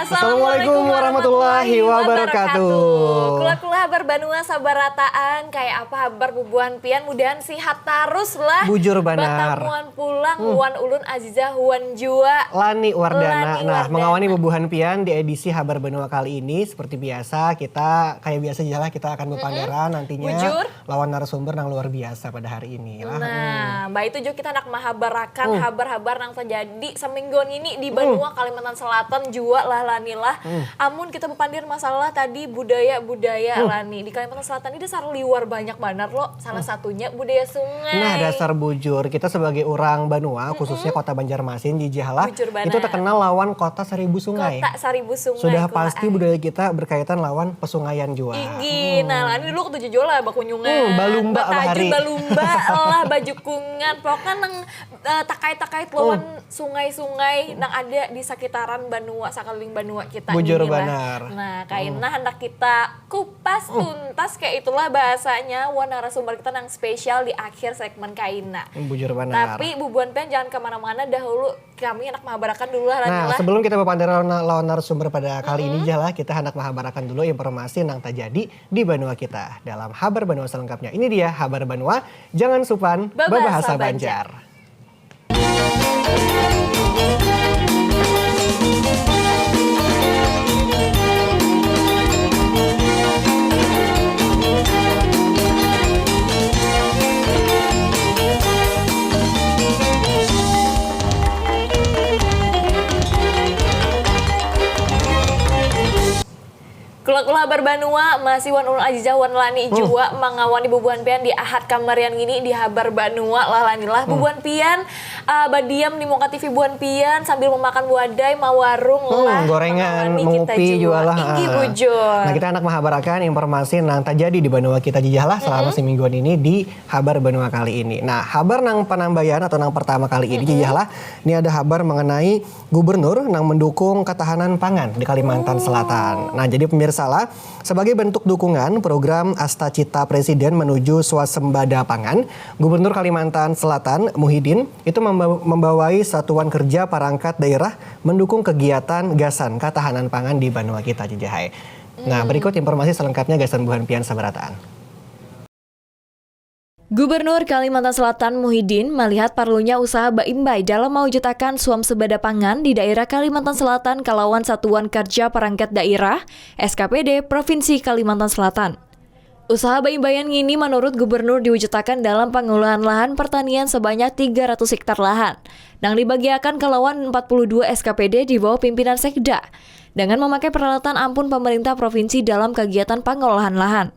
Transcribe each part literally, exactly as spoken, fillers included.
Assalamualaikum warahmatullahi wabarakatuh. Kula-kula habar banua sabarataan, kaya apa habar bubuhan pian? Mudahan sihat tarus lah. Bujur banar. Batamuan pulang wan ulun Azizah wan jua Lani Wardana. Lani Wardana. Nah, mengawani bubuhan pian di edisi Habar Banua kali ini, seperti biasa kita, kayak biasa aja lah, kita akan berpanderan nantinya. Bujur. Lawan narasumber nang luar biasa pada hari ini lah. Nah, mbak itu juga kita nak mahabarakan habar-habar nang terjadi semingguan ini di banua Kalimantan Selatan jua lah, Lani lah. Amun kita berpandir masalah tadi budaya-budaya, Lani, di Kalimantan Selatan ini dasar liwar banyak banar lo. Salah satunya budaya sungai. Nah, dasar bujur, kita sebagai orang banua, khususnya kota Banjarmasin, jijah lah, itu terkenal lawan kota seribu sungai. Kota seribu sungai. Sudah pasti budaya kita berkaitan lawan pesungaian jua. Inggih. Nah, Lani dulu ketuju jua lah bakunyungan, balumba bahari, balumba lah, bajukungan. Pokoknya nang, eh, takait-takait lawan sungai-sungai nang ada di sekitaran banua, sakeliling banua kita ini lah. Bujur banar. Nah, kaina handak kita kupas tuntas kayak itulah bahasanya. Wan narasumber kita nang spesial di akhir segmen kaina. Bujur banar. Tapi bubuhan pian jangan kemana-mana dahulu. Kami handak mahabarakan dulu lah, Lani lah. Nah, sebelum kita berpanderan lawan, lawan narasumber pada kali ini, jijah lah, kita handak mahabarakan dulu informasi nang terjadi di banua kita. Dalam Habar Banua selengkapnya, ini dia Habar Banua, jangan supan babahasa Banjar. Kula-kula habar banua, masih wan ulun Azizah wan Lani jua mangawani bubuhan pian di Ahad kamarian ngini di Habar Banua lah, Lani lah. Bubuhan pian, eh, badiam di muka T V bubuhan pian sambil memakan wadai, mawarung lah, gorengan, mangawani kita mengupi jua lah. Inggih, bujur. Nah, kita handak mahabarakan informasi nang terjadi di banua kita jijah lah selama semingguan ini di Habar Banua kali ini. Nah, habar nang panambayan atau nang pertama kali ini, jijah lah, ini ada habar mengenai gubernur nang mendukung ketahanan pangan di Kalimantan Selatan. Nah, jadi pemirsa lah, sebagai bentuk dukungan program Asta Cita Presiden menuju swasembada pangan, Gubernur Kalimantan Selatan Muhyiddin itu memba-, membawai satuan kerja perangkat daerah mendukung kegiatan gasan ketahanan pangan di banua kita, jijahai. Nah, berikut informasi selengkapnya gasan bubuhan pian sabarataan. Gubernur Kalimantan Selatan Muhyiddin malihat parlunya usaha baimbai dalam mawujudakan swamsebada pangan di daerah Kalimantan Selatan kalawan Satuan Karja Parangkat Dairah, S K P D, Provinsi Kalimantan Selatan. Usaha baimbaian ngini manurut Gubernur diwujudakan dalam pangolahan lahan partanian sabanyak tiga ratus hektar lahan, nang dibagiakan kalawan empat puluh dua S K P D di bawah pimpinan Sekda, dengan mamakai paralatan ampun pamarintah provinsi dalam kagiatan pangolahan lahan.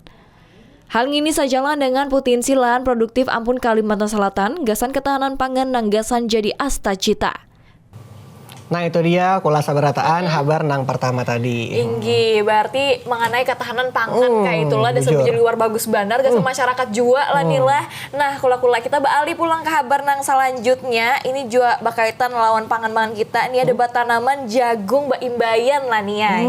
Hal ngini sajalan dengan putinsi lahan produktif ampun Kalimantan Selatan gasan ketahanan pangan nang gasan jadi asta cita. Nah, itu dia kula sabarataan habar nang pertama tadi. Inggih, berarti mengenai ketahanan pangan kayak itulah dasar bujur liwar bagus banar gasan masyarakat jua lah nih lah. Nah, kula-kula kita beralih pulang ke habar nang selanjutnya. Ini juga berkaitan lawan pangan-pangan kita. Ini ada batanaman jagung baimbaian lah nih, ay.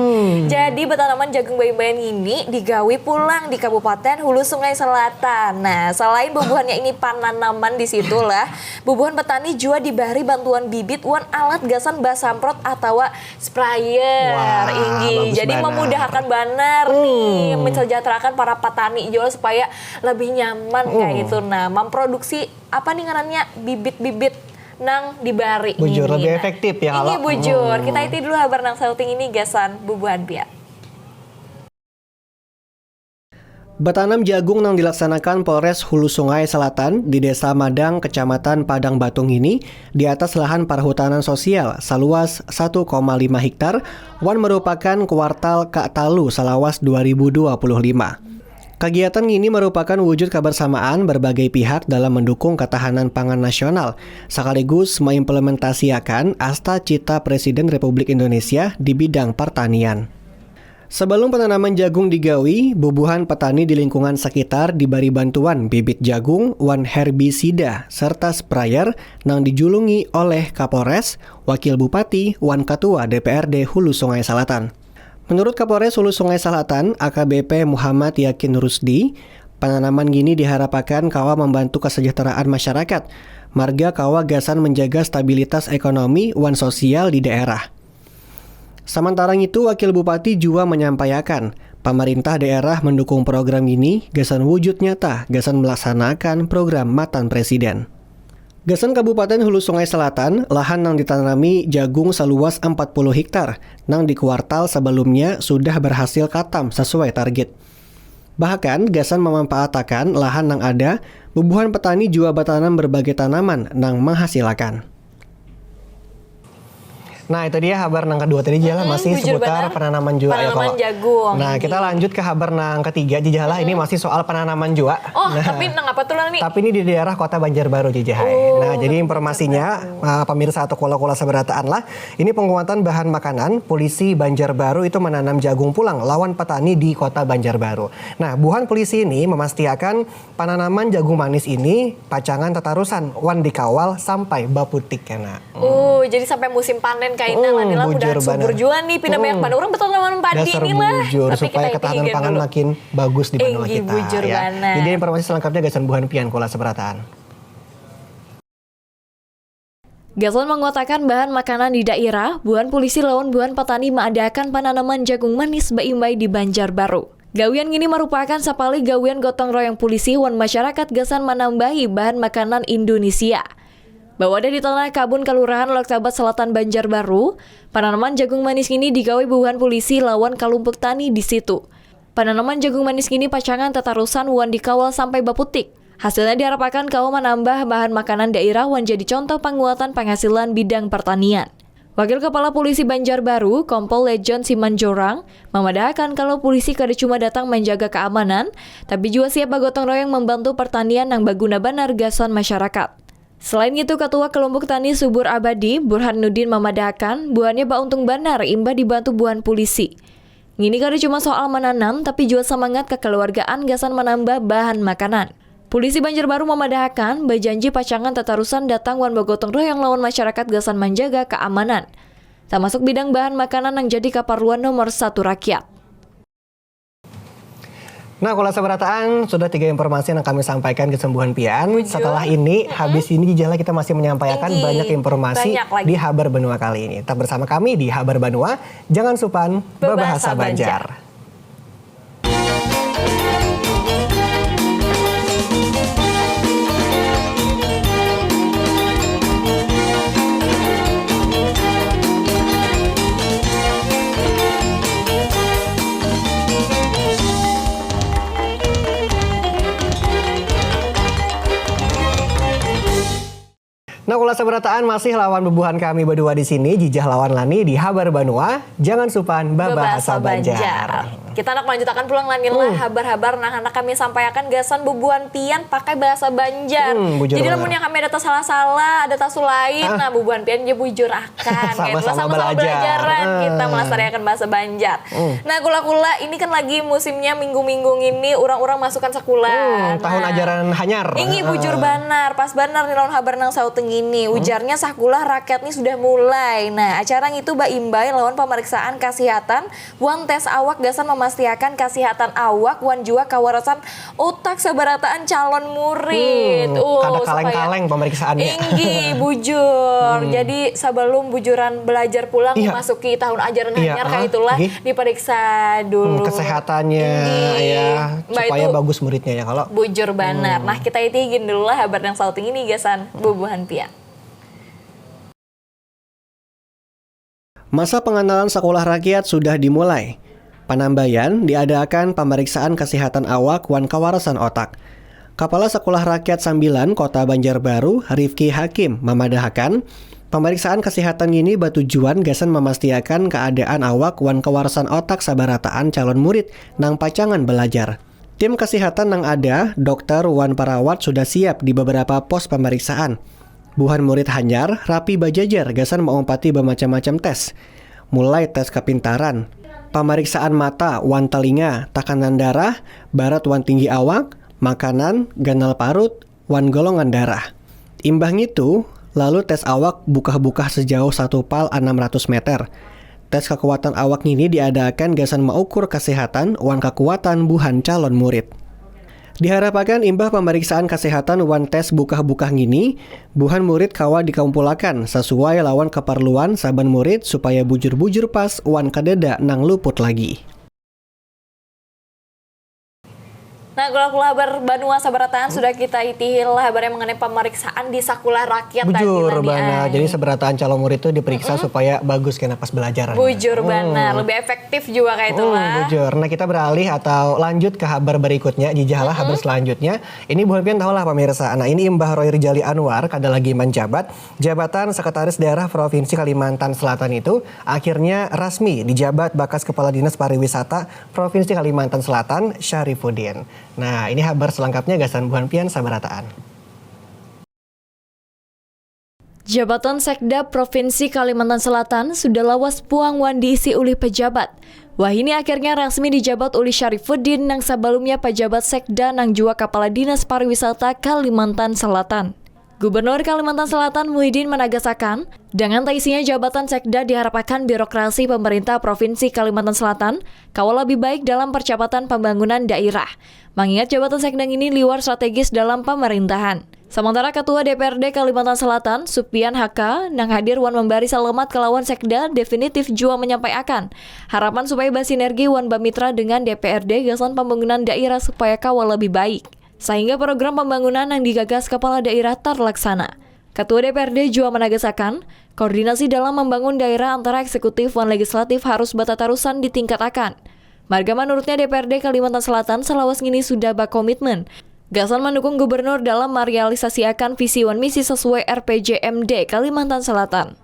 Jadi batanaman jagung baimbaian ini digawi pulang di Kabupaten Hulu Sungai Selatan. Nah, selain bubuhannya ini pananaman di situ lah, bubuhan petani jua dibari bantuan bibit wan alat gasan basamprot atawa sprayer. Wah, inggih. Jadi memudahkan banar nih, mensejahterakan para petani jua supaya lebih nyaman kayak itu. Nah, memproduksi apa nih ngarannya, bibit-bibit nang dibari. Bujur, lebih efektif ya. Ini bujur. Kita iti dulu habar nang sauting ini gasan bubuhan pia. Batanam jagung nang dilaksanakan Polres Hulu Sungai Selatan di Desa Madang, Kecamatan Padang Batu ngini di atas lahan parhutanan sosial saluas satu koma lima hektar wan merupakan kuartal katalu salawas dua ribu dua puluh lima. Kagiatan ngini merupakan wujud kabarsamaan barbagai pihak dalam mendukung katahanan pangan nasional, sakaligus maimplementasiakan Asta Cita Presiden Republik Indonesia di bidang partanian. Sabalum pananaman jagung digawi, bubuhan patani di lingkungan sakitar dibari bantuan bibit jagung wan herbisida serta sprayer nang dijulungi oleh Kapolres, Wakil Bupati, wan Katua D P R D Hulu Sungai Salatan. Menurut Kapolres Hulu Sungai Salatan, A K B P Muhammad Yakin Rusdi, pananaman ngini diharapakan kawa mambantu kasajahteraan masyarakat, marga kawa gasan menjaga stabilitas ekonomi wan sosial di daerah. Samantara itu, Wakil Bupati jua manyampaiakan, pamarintah daerah mandukung program ngini gasan wujud nyata gasan melaksanakan program matan Presiden. Gasan Kabupaten Hulu Sungai Selatan, lahan nang ditanami jagung saluas empat puluh hektar nang di kuartal sabalumnya sudah barhasil katam sasuai targit. Bahkan, gasan mamampaatakan lahan nang ada, bubuhan petani jua batanam barbagai tanaman nang mahasilakan. Nah, itu dia habar nang kedua tadi, Jijah lah, masih seputar penanaman jua ya, kalau. Penanaman jagung. Nah, kita lanjut ke habar nang ketiga, Jijah lah. Ini masih soal penanaman jua. Oh, nah, tapi nang apa tuh lah nih? Tapi ini di daerah Kota Banjarbaru, Jijah, hai. Oh, nah, jadi informasinya, uh, pemirsa atau kula-kula sabarataan lah, ini penguatan bahan makanan, polisi Banjarbaru itu menanam jagung pulang lawan petani di Kota Banjarbaru. Nah, buhan polisi ini memastiakan penanaman jagung manis ini pacangan tatarusan wan dikawal sampai baputik kena. Oh, jadi sampai musim panen kaina lah, hmm, nila bujur mudahan subur banar. Jua nih, pina banyak banar urang batanaman padi. Dasar nih lah. Bujur, tapi supaya kita ketahanan pangan dulu. Makin bagus di banua kita, bujur ya. Banar. Jadi informasi selengkapnya gasan buhan pian kula sabarataan. Gasan manguatakan bahan makanan di dairah, buhan pulisi lawan buhan patani maadakan pananaman jagung manis baimbai di Banjarbaru. Gawian ngini marupakan sapalih gawian gotong royong pulisi wan masyarakat gasan manambahi bahan makanan Indunisia. Bawadah di tanah kabun Kalurahan Loktabat Selatan Banjarbaru, pananaman jagung manis ngini digawai bubuhan pulisi lawan kalumpuk tani di situ. Pananaman jagung manis ngini pacangan tatarusan wan dikawal sampai baputik. Hasilnya diharapakan kawa manambah bahan makanan dairah wan jadi contoh panguatan panghasilan bidang partanian. Wakil Kapala Pulisi Banjarbaru, Kompol Lejon Simanjorang, mamadahakan kalau pulisi kada cuma datang manjaga kaamanan, tapi jua siap bagotong royong mambantu partanian nang baguna banar gasan masyarakat. Selain ngitu, Katua Kelompok Tani Subur Abadi, Burhanuddin, mamadahakan buhannya bauntung banar imbah dibantu buhan pulisi. Ngini kada cuma soal mananam, tapi jua samangat kakaluargaan gasan manambah bahan makanan. Pulisi Banjarbaru mamadahakan, bajanji pacangan tatarusan datang wan bagotong royong lawan masyarakat gasan manjaga kaamanan, tamasuk bidang bahan makanan nang jadi kaparluan nomor satu rakyat. Nah, kula sabarataan, sudah tiga informasi yang kami sampaikan gasan buhan pian. Bujur. Setelah ini, habis ini, Jijah lah, kita masih menyampaikan banyak informasi di Habar Banua kali ini. Tetap bersama kami di Habar Banua, jangan supan babahasa Banjar. Nah, kula sabarataan masih lawan bubuhan kami badua di sini, Jijah lawan Lani di Habar Banua. Jangan supan babahasa Banjar. Kita handak melanjutakan pulang, Lani, lah, habar-habar nang handak kami sampaiakan gasan bubuhan pian pakai bahasa Banjar. Hmm, bujur banar. Jadi, lamun yang kami ada tasalah-salah, ada tasulain, nah, bubuhan pian ja bujur akan, sama-sama balajaran kita melestariakan bahasa Banjar. Hmm. Nah, kula-kula, ini kan lagi musimnya minggu-minggu ngini, urang-urang masukan sakulah. Hmm, tahun ajaran hanyar. Ingi, bujur banar, pas banar nih lawan habar nang sauting ini. Hmm. Ujarnya sakulah rakyat nih sudah mulai. Nah, acara ngitu baimbai lawan pamariksaan kasihatan wan tes awak gasan mamastiakan kasihatan awak wan jua kawarasan utak sabarataan calon murid. Hmm, kada kaleng-kaleng pameriksaan, ya. Inggih, bujur. Hmm. Jadi, sabalum bujuran belajar pulang, iya, memasuki tahun ajaran, iya, hanyar, ah, kaitulah, inggih, diperiksa dulu. Hmm, kesehatannya, inggih, ya, mbak, supaya itu bagus muridnya, ya, kalau. Bujur banar. Hmm. Nah, kita iti gin dulu lah habar yang sauting ini gasan bubuhan pian. Masa panganalan Sakulah Rakyat sudah dimulai. Panambayan diadakan pamariksaan kasihatan awak wan kawarasan otak. Kapala Sakulah Rakyat Sambilan Kota Banjarbaru, Rifki Hakim, mamadahakan, pamariksaan kasihatan ngini batujuan gasan mamastiakan kaadaan awak wan kawarasan otak sabarataan calon murid nang pacangan balajar. Tim kasihatan nang ada, dokter wan parawat sudah siap di beberapa pos pamariksaan. Buhan murid hanyar rapi bajajar gasan maumpati bamacam-macam tes. Mulai tes kapintaran, pamariksaan mata wan telinga, takanan darah, barat wan tinggi awak, makanan, ganal parut, wan golongan darah. Imbah ngitu, lalu tes awak bukah-bukah sejauh satu pal anam ratus meter. Tes kakuatan awak ngini diadaakan gasan maukur kasihatan wan kakuatan buhan calon murid. Diharapakan imbah pamariksaan kasihatan wan tes bukah-bukah ngini, buhan murid kawa dikampulakan sasuai lawan kaparluan saban murid supaya bujur-bujur pas wan kadada nang luput lagi. Nah, kula-kula habar banua sabarataan sudah kita itihi lah habarnya mengenai pemeriksaan di sakulah rakyat tadi. Bujur lah ni, banar. Ai. Jadi sabarataan calon murid tu diperiksa supaya bagus kena pas belajar. Bujur banar, lebih efektif jua kaitu lah. Bujur. Nah, kita beralih atau lanjut ke habar berikutnya, jijah lah habar selanjutnya. Ini buhan pian tahu lah pemirsa. Nah, ini imbah Roy Rijali Anwar kada lagi menjabat jabatan Sekretaris Daerah Provinsi Kalimantan Selatan itu akhirnya rasmi dijabat bakas Kepala Dinas Pariwisata Provinsi Kalimantan Selatan, Syarifuddin. Nah, ini habar selengkapnya gasan buhan pian sabarataan. Jabatan Sekda Provinsi Kalimantan Selatan sudah lawas puang wan diisi ulih pejabat. Wahini akhirnya rasmi dijabat ulih Syarifuddin nang sabalumnya pejabat Sekda nang jua Kapala Dinas Pariwisata Kalimantan Selatan. Gubernur Kalimantan Selatan Muhyiddin managasakan, dengan taisinya jabatan Sekda diharapakan birokrasi pemerintah Provinsi Kalimantan Selatan kawa labih baik dalam percepatan pembangunan dairah. Mangingat jabatan Sekda ngini liwar strategis dalam pemerintahan. Samantara Ketua D P R D Kalimantan Selatan, Supian H K, nang hadir wan mambari salamat kalawan Sekda definitif jua manyampaiakan harapan supaya basinergi wan bamitra dengan D P R D gasan pambangunan dairah supaya kawa labih baik. Sahingga program pambangunan nang digagas Kapala Dairah tarlaksana. Ketua D P R D jua managasakan, koordinasi dalam mambangun dairah antara eksekutif wan legislatif harus batatarusan ditingkatakan. Marga manurutnya D P R D Kalimantan Selatan salawas ngini sudah bakomitmen gasan mandukung gubernur dalam marealisasiakan visi wan misi sasuai R P J M D Kalimantan Selatan.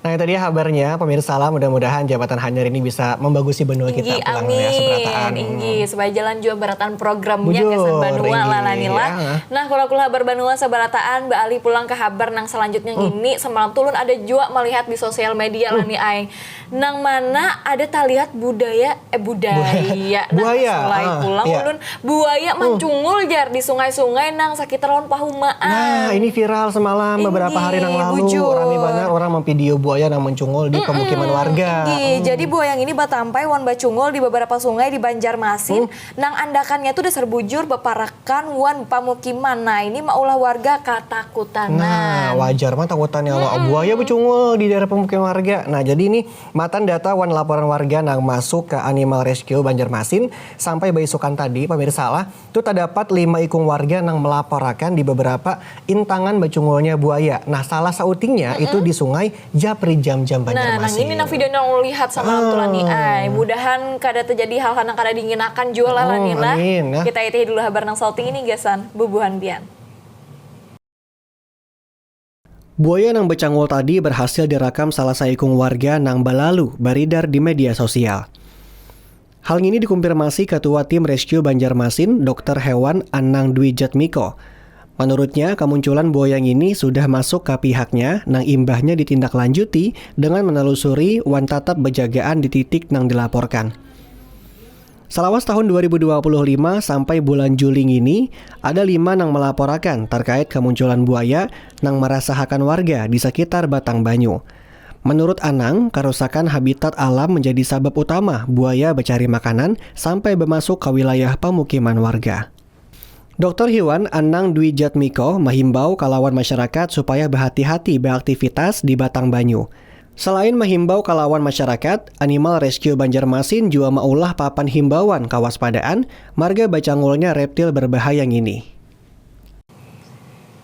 Nah, itu dia habarnya, pemirsa lah. Mudah-mudahan jabatan hanyar ini bisa membagusi benua kita pulang ya, seberataan. Inggih, supaya jalan jua berataan programnya gasan banua lah, Lanila. Nah, kula-kula habar banua sabarataan, baalih pulang ke habar nang selanjutnya ngini, semalam tulun ada jua melihat di sosial media lah ni ai. Nang mana ada talihat budaya, eh budaya, nah, buaya, sulai pulang ulun, buaya mancungul jar di sungai-sungai nang sakitar lawan pahumaan. Nah, ini viral semalam beberapa hari nang lalu, rami banar orang memvideo buaya nang mencungul di pemukiman warga. Inggih, jadi buaya ngini batampai wan bacungul di beberapa sungai di Banjarmasin, nang andakannya tu dasar bujur baparakan wan pamukiman. Nah, ini maulah warga katakutanan. Nah, wajar mah takutan ya Allah. Buaya bacungul di daerah pemukiman warga. Nah, jadi ini matan data wan laporan warga nang masuk ke Animal Rescue Banjarmasin, sampai baisukan tadi, pemirsa lah, tu tadapat lima ikung warga nang melaporakan di beberapa intangan bacungulnya buaya. Nah, salah sautingnya itu di Sungai Japri Jamjam Banjarmasin. Nah, nang ini nang video nang ulun lihat samalam tu lah ni ai. Mudahan kada terjadi hal-hal nang kada diinginakan jua lah, Lanila. Amin, ya. Kita itihi dulu habar nang sauting ini gasan bubuhan pian. Buaya nang becangul tadi berhasil dirakam salah saikung warga nang balalu baridar di media sosial. Hal ngini dikumpirmasi Ketua Tim Rescue Banjarmasin, Dokter Hewan Anang Dwi Jatmiko. Manurutnya, kamunculan buaya ngini sudah masuk ka pihaknya nang imbahnya ditindaklanjuti dengan menelusuri wan tatap bejagaan di titik nang dilaporkan. Salawas tahun dua ribu dua puluh lima sampai bulan Juli ngini, ada lima nang malaporakan tarkait kamunculan buaya nang marasahakan warga di sakitar Batang Banyu. Menurut Anang, karusakan habitat alam menjadi sabab utama buaya bacari makanan sampai bamasuk ka wilayah pamukiman warga. Dokter Hiwan Anang Dwi Jatmiko mahimbau kalawan masyarakat supaya bahati-hati baaktivitas di Batang Banyu. Selain mahimbau kalawan masyarakat, Animal Rescue Banjarmasin jua maulah papan himbauan kawaspadaan marga bacangulnya reptil berbahaya ngini.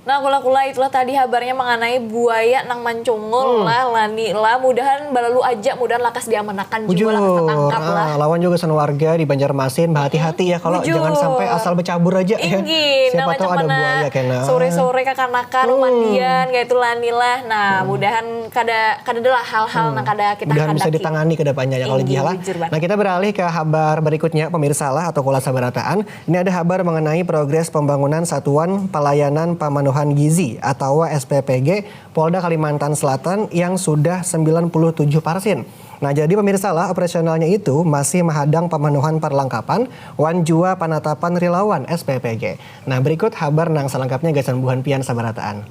Nah, kula-kula, itulah tadi habarnya manganai buaya nang mancungul lah, Lani lah. Mudahan balalu aja, mudahan lakas diamanakan jua, lakas tatangkap lah. Lawan jua gasan warga di Banjarmasin, bahati-hati ya, kalau jangan sampai asal becabur aja ya. Inggih, siapa tahu ada buaya kena. Sore-sore kakanakan, hmm, mandian, kayak itu, Lani lah. Nah, mudahan kada, kada adalah hal-hal nang kada kita handaki. Mudahan bisa ditangani ke depannya ya, kalau jihlah. Inggih, bujur banget. Nah, kita beralih ke habar berikutnya, pemirsa lah, atau kula sabarataan. Ini ada habar mengenai progres pembangunan Satuan Pelayanan Pemenuhan Gizi atawa S P P G Polda Kalimantan Selatan yang sudah sembilan puluh tujuh parsin. Nah, jadi pemirsa lah, operasionalnya itu masih mahadang pemenuhan perlengkapan wan jua penatapan rilawan S P P G. Nah, berikut habar nang selengkapnya gasan buhan pian sabarataan.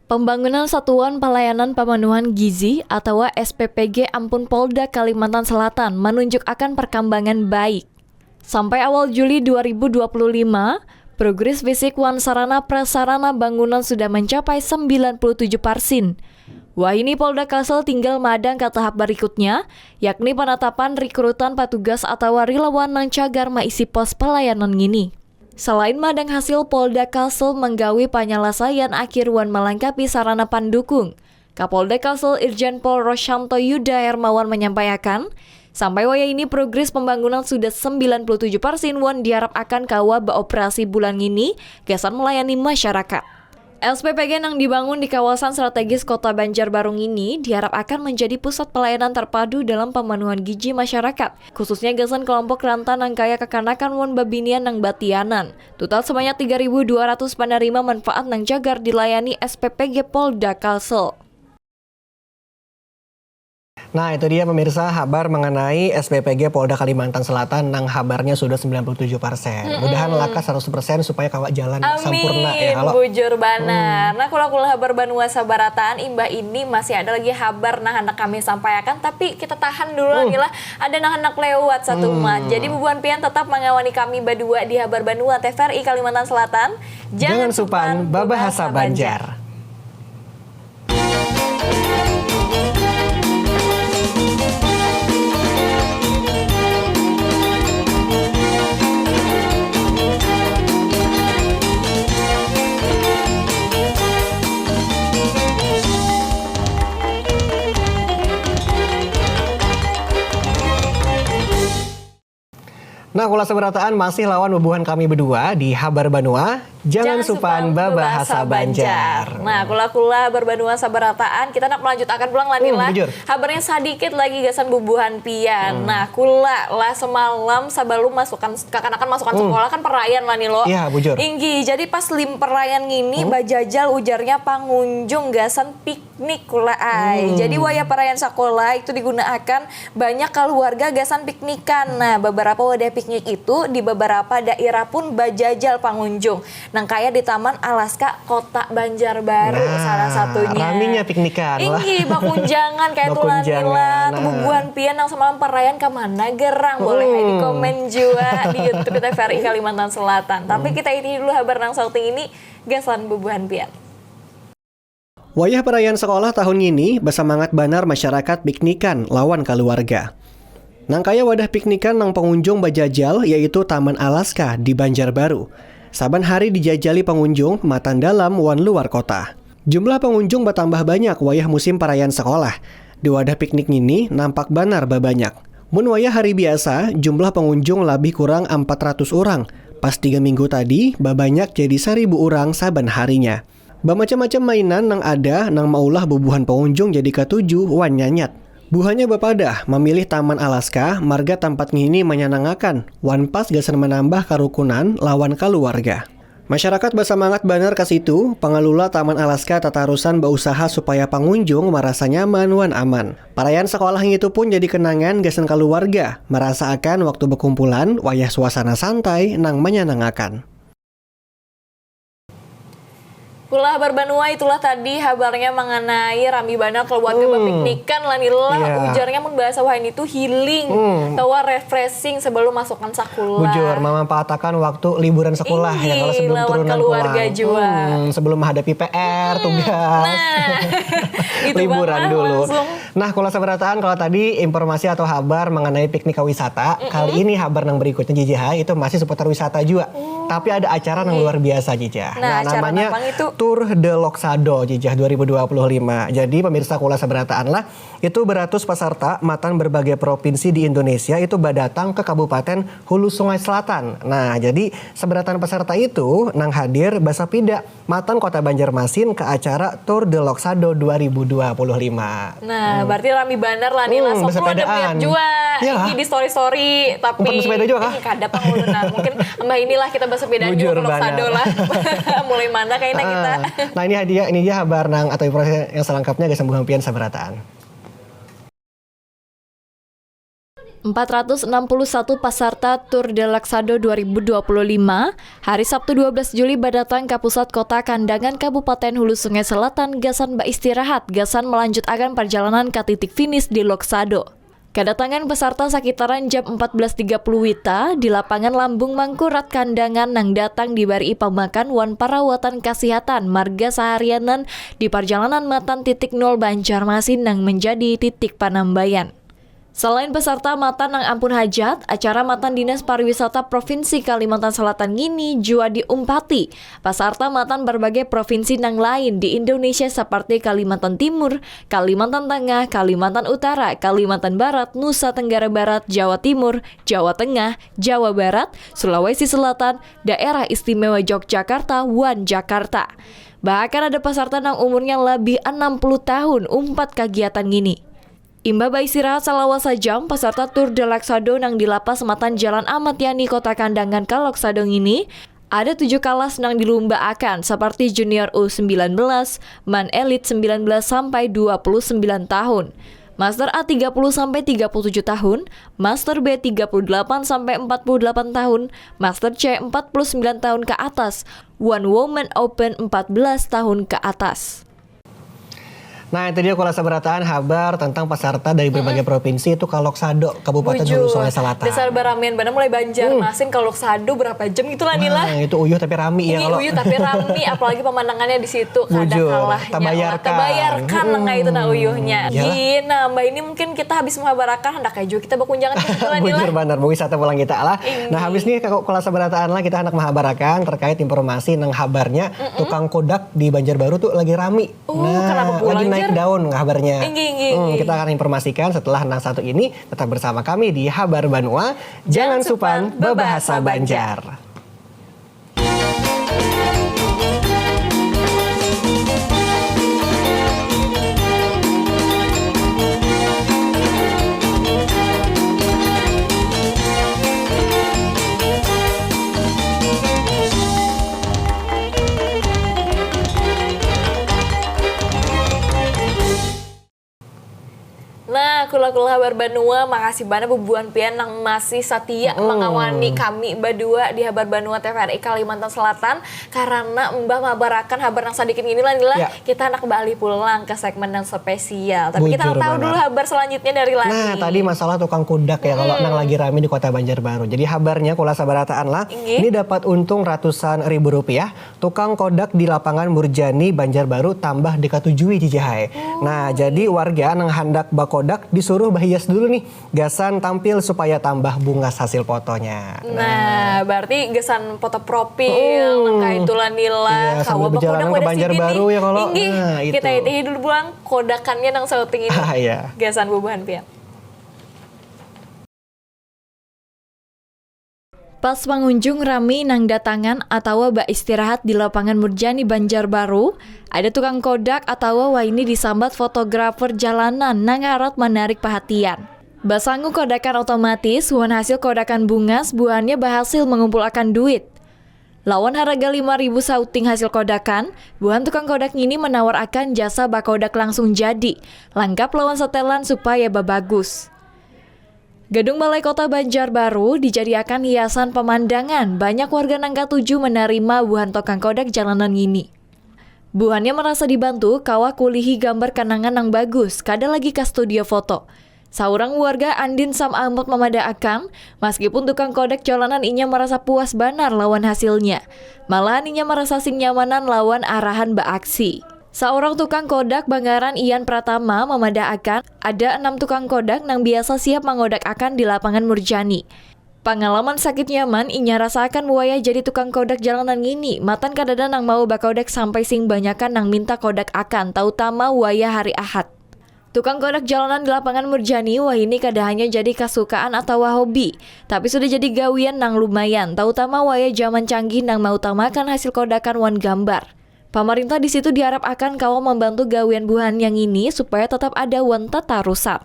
Pembangunan Satuan Pelayanan Pemenuhan Gizi atawa S P P G ampun Polda Kalimantan Selatan manunjuk akan perkambangan baik. Sampai awal Juli dua ribu dua puluh lima, progres fisik wan sarana prasarana bangunan sudah mencapai sembilan puluh tujuh parsin. Wahini Polda Kalsel tinggal madang ka tahap berikutnya, yakni penetapan rekrutan patugas atawa rilawan nang cagar maisi pos pelayanan ngini. Salain madang hasil, Polda Kalsel menggawi panyalasaian akhir wan melangkapi sarana pandukung. Kapolda Kalsel Irjen Pol Roshanto Yuda Hermawan menyampaiakan, sampai wayah ini progres pembangunan sudah sembilan puluh tujuh parsin wan diharap akan kawa beoperasi bulan ngini gasan melayani masyarakat. S P P G nang dibangun di kawasan strategis Kota Banjarbaru ngini diharap akan menjadi pusat pelayanan terpadu dalam pemenuhan gizi masyarakat, khususnya gasan kelompok ranta nang kaya kakanakan wan babinian nang batianan. Total sebanyak tiga ribu dua ratus penerima manfaat nang cagar dilayani S P P G Polda Kalsel. Nah, itu dia pemirsa habar mengenai S P P G Polda Kalimantan Selatan nang habarnya sudah sembilan puluh tujuh persen. Mudahan lakas seratus persen supaya kawa jalan sampurna ya, Amin, halo. Bujur banar. Nah, kula-kula habar banua sabarataan, imbah ini masih ada lagi habar nang handak kami sampaiakan, tapi kita tahan dulu lah, ada nang handak lewat satu umat. Jadi bubuhan pian tetap mangawani kami badua di habar banua T V R I Kalimantan Selatan. Jangan supan babahasa Banjar. Nah, kula sabarataan masih lawan bubuhan kami bedua di Habar Banua. Jangan supan babahasa Banjar. Nah, kula-kula berbanua sabarataan, kita nak melanjutakan pulang lah nih lah. Habarnya sadikit lagi gasan bubuhan pian. Nah, kula lah semalam sabalum masukan kakanakan masukan sekolah kan perayaan lah nih lo. Iya, bujur. Inggi, jadi pas lim perayaan ngini bajajal ujarnya pangunjung gasan piknik kula ai. Jadi wayah perayaan sekolah itu digunaakan banyak kaluarga gasan piknikan. Nah, beberapa wadah piknik itu di beberapa daerah pun bajajal pangunjung. Nang kaya di Taman Alaska Kota Banjarbaru salah satunya. Raminya piknikan lah. Inggih, bakunjangan kaya tulah nila. Tuh bubuhan pian nang semalam perayaan ka mana gerang? Boleh di komen jua di YouTube T V R I Kalimantan Selatan. Tapi kita ini dulu habar nang sauting ini gasan bubuhan pian. Wayah perayaan sekolah tahun ngini, besemangat banar masyarakat piknikan lawan kaluarga. Nang kaya wadah piknikan nang pengunjung bajajal yaitu Taman Alaska di Banjarbaru. Saban hari dijajali pengunjung matan dalam wan luar kota. Jumlah pengunjung batambah banyak wayah musim perayaan sekolah. Di wadah piknik ngini nampak banar babanyak. Mun wayah hari biasa, jumlah pengunjung labih kurang ampat ratus urang. Pas tiga minggu tadi, babanyak jadi saribu urang saban harinya. Bamacam-macam mainan nang ada nang maulah bubuhan pangunjung jadi katuju wan nyanyat. Buhannya bapadah mamilih Taman Alaska marga tampat ngini manyanangakan wan pas gasan manambah karukunan lawan kaluarga. Masyarakat basamangat banar ka situ, pangalula Taman Alaska tatarusan bausaha supaya pangunjung marasa nyaman wan aman. Parayaan sakolah ngitu pun jadi kenangan gasan kaluarga, marasaakan waktu bakumpulan wayah suasana santai nang manyanangakan. Pulah habar banua itulah tadi habarnya manganai rami banar kaluarga bapiknikan lah nila ujarnya mun bahasa wahini tu healing tawa refreshing sabalum masukan sakulah. Bujur, mamampaatakan waktu liburan sakulah ya kalo sabalum turunan pulang. Hmm, sabalum mahadapi P R, tugas, liburan dulu. Nah, kulas sabarataan, kalau tadi informasi atau habar mengenai piknik ke wisata, kali ini habar nang berikutnya J J H itu masih seputar wisata juga. Tapi ada acara nang luar biasa J J H. Nah, namanya Tour de Loksado J J H dua ribu dua puluh lima. Jadi pemirsa kulas sabarataan lah, itu beratus peserta matan berbagai provinsi di Indonesia itu badatang ke Kabupaten Hulu Sungai Selatan. Nah, jadi sabarataan peserta itu nang hadir basapida matan Kota Banjarmasin ka acara Tour de Loksado dua ribu dua puluh lima. Nah, berarti rami banar lah nih, langsung ulun lihat jua ini di story-story, tapi kada pang ulun nah. Mungkin mbah inilah kita basapidaan jua ke Loksado lah. Mulai mana kayaknya kita. Nah, ini hadiah, ini aja habar nang atau informasi yang selengkapnya gasan buhan pian sabarataan. Empat ratus enam puluh satu pasarta Tour de Loksado dua ribu dua puluh lima, hari Sabtu dua belas Juli badatang ka pusat kota Kandangan Kabupaten Hulu Sungai Selatan gasan baistirahat gasan melanjutakan parjalanan ka titik finish di Loksado. Kadatangan pasarta sakitaran jam empat belas tiga puluh wita di lapangan Lambung Mangkurat Kandangan nang datang dibarii pamakan wan parawatan kasihatan marga saharianan di parjalanan matan titik nol Banjarmasin nang menjadi titik panambayan. Selain pasarta matan nang ampun hajat, acara matan Dinas Pariwisata Provinsi Kalimantan Selatan ngini jua diumpati pasarta matan barbagai provinsi nang lain di Indonesia saparti Kalimantan Timur, Kalimantan Tangah, Kalimantan Utara, Kalimantan Barat, Nusa Tenggara Barat, Jawa Timur, Jawa Tengah, Jawa Barat, Sulawesi Selatan, Daerah Istimewa Yogyakarta, wan Jakarta. Bahkan ada pasarta nang umurnya labih anam puluh tahun umpat kagiatan ngini. Imbah baistirahat salawas sajam, pasarta Tour de Loksado nang dilapas matan Jalan Ahmad Yani, Kota Kandangan ka Loksado ngini, ada tujuh kalas nang dilumbaakan, saparti Junior U sembilan belas, Man Elite sembilan belas sampai dua puluh sembilan tahun, Master A tiga puluh sampai tiga puluh tujuh tahun, Master B tiga puluh delapan sampai empat puluh delapan tahun, Master C empat puluh sembilan tahun ke atas, wan Women Open empat belas tahun ke atas. Nah, itu dia kulas sabarataan habar tentang pasarta dari berbagai provinsi itu ka Loksado, Kabupaten Hulu Sungai Selatan. Dasar baramian banar, mulai Banjarmasin ka Loksado berapa jam gitu lah, Nila. Nah, itu uyuh tapi rami ya. Ini kalau uyuh tapi rami, apalagi pemandangannya di situ kada kalah. Bujur, tabayarkan. Tabayarkan nang kayak itu nah uyuhnya. Iyalah. Gina, mbah ini mungkin kita habis menghabarakan, hendak kayak juga kita berkunjangan ke situ lah, Nila. Bujur banar, berwisata pulang kita lah. Nah, habis nih kalau kulas sabarataan lah, kita hendak menghabarakan terkait informasi nang habarnya tukang kodak di Banjarbaru tuh lagi rami. Uh, nah, kenapa pulang, lagi naik daun kabarnya. Inggih, inggih, hmm, inggih. Kita akan informasikan setelah nang satu ini. Tetap bersama kami di Habar Banua. Jangan supan bebahasa Banjar. Nah, kula-kula Habar Banua, makasih banar bubuhan pian nang masih satia mangawani kami badua di Habar Banua T V R I Kalimantan Selatan, karena mbah mabarakan habar nang sadikit ngini lah, Nila. Ya. Kita handak baalih pulang ke segmen yang spesial. Tapi kita tahu dulu habar selanjutnya dari Lani. Nah, tadi masalah tukang kudak ya, kalau nang lagi rame di Kota Banjarbaru. Jadi habarnya kula sabarataan lah, ini dapat untung ratusan ribu rupiah. Tukang kodak di lapangan Murjani, Banjarbaru tambah dikatujui, jijihai. Nah, jadi warga nang handak bakodak disuruh bahias dulu nih, gasan tampil supaya tambah bungas hasil fotonya. Nah, berarti gasan foto profil, nang kayak itulah, Nila. Iya, sambil kawa bakodak berjalanan ke wadah sini Banjarbaru nih. Ya, kalau. Inggih, nah, itu. Kita itihi dulu pulang kodakannya nang sauting ini. Ah, iya. Gasan bubuhan pian. Pas pangunjung rami nang datangan atawa baistirahat di Lapangan Murjani Banjarbaru, ada tukang kodak atawa wahini disambat fotografer jalanan nang harat manarik pahatian. Basangu kodakan otomatis, wan hasil kodakan bungas, buhannya bahasil mangumpulakan duit. Lawan haraga lima ribu sauting hasil kodakan, buhan tukang kodak ngini manawarakan jasa bakodak langsung jadi, langkap lawan setelan supaya babagus. Gedung Balai Kota Banjarbaru dijadiakan hiasan pamandangan, banyak warga nang katuju manarima buhan tukang kodak jalanan ngini. Buhannya marasa dibantu, kawa kulihi gambar kanangan nang bagus, kada lagi ka studio foto. Saurang warga Andin Sam Ahmad mamadaakan, maskipun tukang kodak jalanan inya marasa puas banar lawan hasilnya. Malahan inya marasa sing nyamanan lawan arahan baaksi. Saurang tukang kodak bangaran Ian Pratama mamadaakan, ada enam tukang kodak nang biasa siap mangodakakan di Lapangan Murjani. Pangalaman sakit nyaman inya rasaakan wayah jadi tukang kodak jalanan ngini, matan kadada nang mau bakodak sampai sing banyakan nang minta kodak akan, tautama wayah hari Ahad. Tukang kodak jalanan di Lapangan Murjani wahini kada hanya jadi kasukaan atawa hobi, tapi sudah jadi gawian nang lumayan, tautama wayah jaman canggih nang mautamakan hasil kodakan wan gambar. Pamarintah di situ diharap akan kawa mambantu gawian buhannya ngini supaya tatap ada wan tatarusan.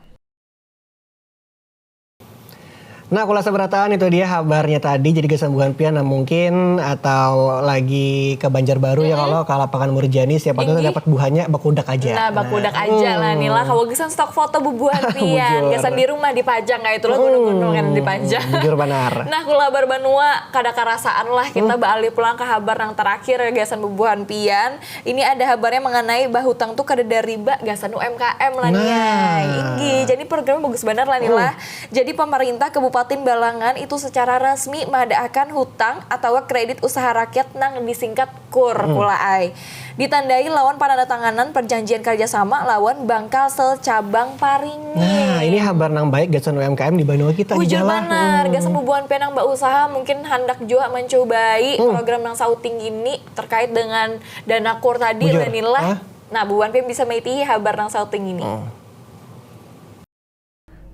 Nah, kulah sabarataan itu dia habarnya tadi. Jadi gasan buhan pian nah mungkin atau lagi ke Banjarbaru ya, kalau ke lapangan Murjani, siapa tahu dapat buhannya bakudak aja. Nah, bakudak aja lah, Nila. Kawa gasan stok foto bubuhan pian. Gasan di rumah dipajang kayak itu lah, gunung-gunung yang dipajang. Bujur banar. Nah, kulah habar banua kada karasaan lah kita baalih pulang ke habar nang terakhir gasan bubuhan pian. Ini ada habarnya mengenai bahutang tuh kada ada riba gasan U M K M lah nih. Nah. Inggih, jadi programnya bagus banar lah nih lah. Jadi pemerintah Kabupaten Balangan itu secara rasmi maadaakan hutang atau kredit usaha rakyat nang disingkat KUR, kula ai. Ditandai lawan panandatanganan perjanjian kerjasama lawan Bank Kalsel cabang Paringin. Nah, ini habar nang baik gasan U M K M di banua kita. Bujur banar, gasan bubuhan pian nang bausaha mungkin handak jua mancubai program nang sauting ini terkait dengan dana KUR tadi lah nih lah. Nah, bubuhan pian bisa maitihi habar nang sauting ini.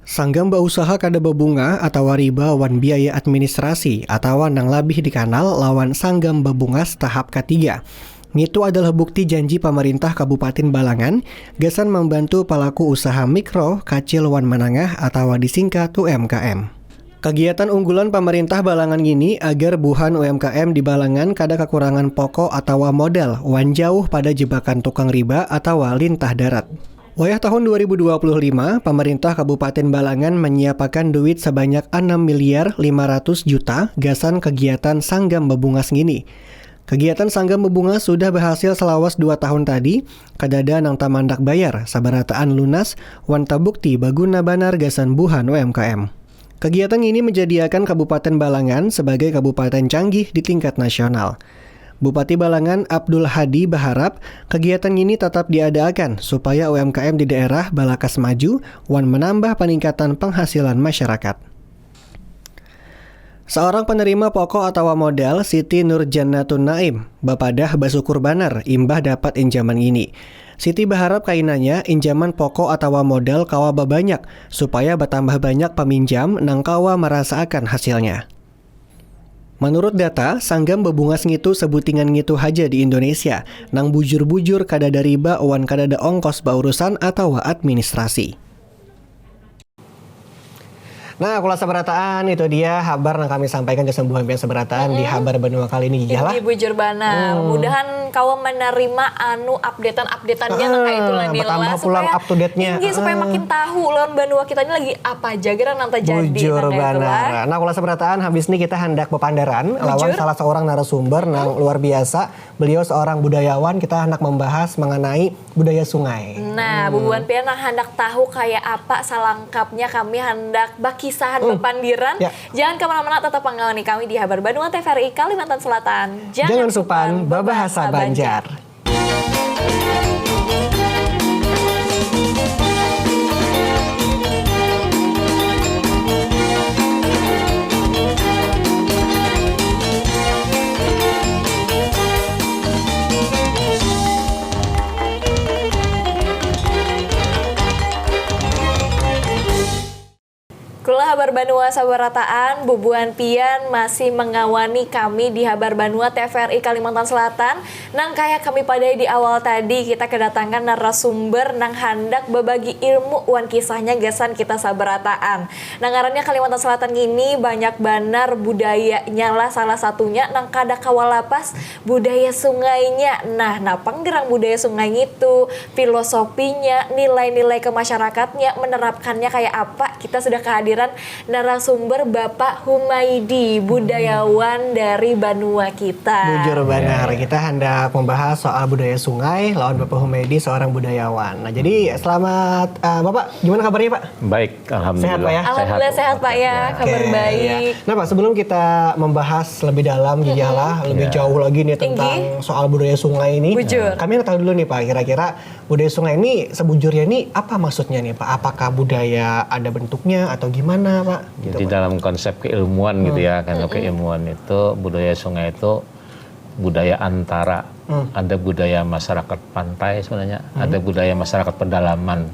Sanggam bausaha kada babunga atawa riba wan biaya administrasi atawa nang labih dikanal lawan sanggam babungas tahap katiga. Ngitu adalah bukti janji pamarintah Kabupatin Balangan gasan mambantu palaku usaha mikro, kacil wan manangah atawa disingkat U M K M. Kagiatan unggulan pamarintah Balangan ngini agar buhan U M K M di Balangan kada kakurangan pokok atawa modal wan jauh pada jebakan tukang riba atawa lintah darat. Wayah tahun dua ribu dua puluh lima, pamarintah Kabupaten Balangan manyiapakan duit sabanyak anam miliar lima ratus juta gasan kagiatan sanggam babungas ngini. Kagiatan sanggam babungas sudah bahasil salawas dua tahun tadi, kadada nang tamandak bayar, sabarataan lunas, wan tabukti baguna banar gasan buhan U M K M. Kagiatan ngini manjadiakan Kabupaten Balangan sabagai kabupaten canggih di tingkat nasional. Bupati Balangan Abdul Hadi baharap kagiatan ngini tatap diadaakan supaya U M K M di daerah balakas maju wan manambah paningkatan panghasilan masyarakat. Saorang panerima pokok atawa modal, Siti Nurjannatun Naim, bapadah basukur banar imbah dapat injaman ngini. Siti baharap kainanya injaman pokok atawa modal kawa babanyak supaya batambah banyak paminjam nang kawa marasaakan hasilnya. Manurut data, sanggam babungas ngitu sabutingan ngitu haja di Indonesia, nang bujur-bujur kadada riba wan kadada ongkos baurusan atawa administrasi. Nah, kulah sabarataan, itu dia habar nang kami sampaikan gasan buhan pian sabarataan di habar banua kali ini, ya lah. Inggih, bujur banar. Mudahan kawa manarima anu updatean-updateannya nang kayak itu lah, Nila, bertambah pulang up to date-nya. Inggih, supaya makin tahu lawan banua kita ini lagi apa aja gerang nang terjadi. Bujur banar. Nah, kulah sabarataan, habis ini kita handak bapandaran lawan salah seorang narasumber nang luar biasa. Beliau seorang budayawan, kita handak membahas mengenai budaya sungai. Nah, bubuhan pian nang handak tahu kayak apa salangkapnya, kami handak bakisahan, bapandiran. Ya. Jangan kemana-mana, tetap mengawani kami di Habar Banua T V R I Kalimantan Selatan. Jangan supan babahasa Banjar. Kulah habar banua sabarataan, bubuhan pian masih mengawani kami di Habar Banua T V R I Kalimantan Selatan. Nang kaya kami padai di awal tadi, kita kedatangan narasumber nang handak babagi ilmu wan kisahnya gasan kita sabarataan. Nah, ngarannya Kalimantan Selatan ngini banyak banar budayanya lah, salah satunya nang kada kawa lapas budaya sungainya. Nah, napa gerang budaya sungai ngitu, filosofinya, nilai-nilai ke masyarakatnya, menerapkannya kayak apa, kita sudah kehadiran narasumber Bapak Humaidi, budayawan dari banua kita. Bujur banar, kita handak membahas soal budaya sungai lawan Bapak Humaidi, seorang budayawan. Nah, jadi selamat, eh, Bapak, gimana kabarnya, Pak? Baik, alhamdulillah. Sehat, Pak, ya? Alhamdulillah sehat, Pak, ya. Kabar baik. Nah, Pak, sebelum kita membahas lebih dalam, gitu ya lah, lebih jauh lagi nih tentang soal budaya sungai ini. Bujur. Kami mau tahu dulu nih, Pak, kira-kira budaya sungai ini sebujurnya ini apa maksudnya nih, Pak? Apakah budaya ada bentuknya atau gimana, Pak? Gitu, Pak. Jadi dalam konsep keilmuan gitu ya, kan keilmuan itu budaya sungai itu budaya antara. Ada budaya masyarakat pantai sebenarnya, ada budaya masyarakat pedalaman.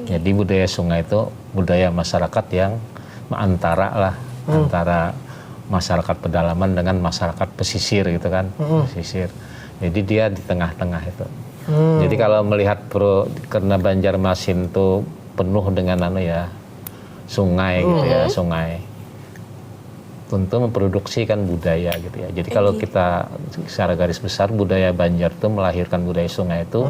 Jadi budaya sungai itu budaya masyarakat yang antara lah, antara masyarakat pedalaman dengan masyarakat pesisir gitu kan, pesisir. Jadi dia di tengah-tengah itu. Jadi kalau melihat pro, karena Banjarmasin tuh penuh dengan anu ya, sungai gitu ya, sungai. untuk memproduksikan budaya gitu ya. Jadi kalau kita secara garis besar budaya Banjar itu melahirkan budaya sungai itu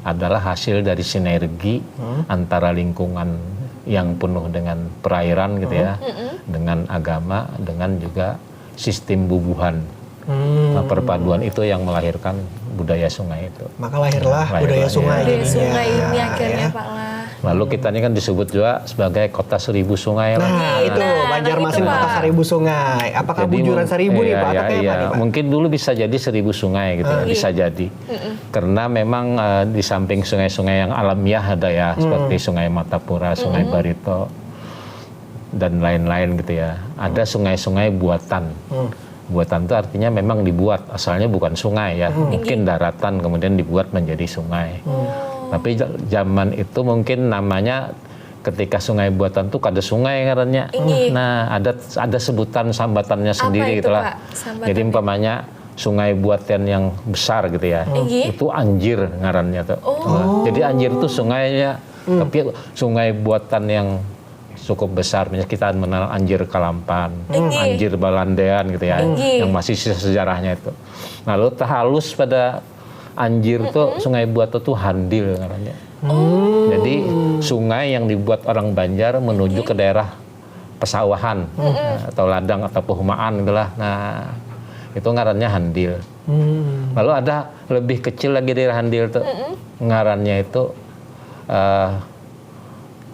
adalah hasil dari sinergi antara lingkungan yang penuh dengan perairan gitu ya, dengan agama, dengan juga sistem bubuhan. Nah, perpaduan itu yang melahirkan budaya sungai itu. Maka lahirlah Lahirlah, budaya ya. sungai Budaya jadinya. sungai ini akhirnya Ya. Pak lah. Lalu kita ini kan disebut juga sebagai kota seribu sungai lah. Nah, itu Nah, Banjarmasin itu, kota Pak. seribu sungai. Apakah Jadi bujuran mung- seribu nih iya, Pak? iya, Tapi apa iya. nih Pak? Mungkin dulu bisa jadi seribu sungai gitu ya, Ah. bisa jadi. Karena memang eh, di samping sungai-sungai yang alamiah ada ya, seperti Sungai Martapura, Sungai Barito, dan lain-lain gitu ya. Ada sungai-sungai buatan. Buatan itu artinya memang dibuat, asalnya bukan sungai ya, mungkin daratan kemudian dibuat menjadi sungai. Tapi ja- zaman itu mungkin namanya ketika sungai buatan tuh kada sungai ngarannya. Inggih. Nah, ada ada sebutan sambatannya sendiri Apa itu, gitulah. Pak? Sambatannya? Jadi umpamanya sungai buatan yang besar gitu ya. Inggih. Itu anjir ngarannya tuh. Oh. Jadi anjir tuh sungainya, tapi sungai buatan yang cukup besar. Misalnya kita mengenal anjir Kalampan, Inggih. anjir Balandean gitu ya, Inggih. yang masih sisa sejarahnya itu. Lalu terhalus pada anjir tuh sungai buatan tuh handil ngarannya. Jadi sungai yang dibuat orang Banjar menuju ke daerah pesawahan eh, atau ladang atau pehumaan gitulah. Nah, itu ngarannya handil. Lalu ada lebih kecil lagi dari handil tuh. Ngarannya itu eh,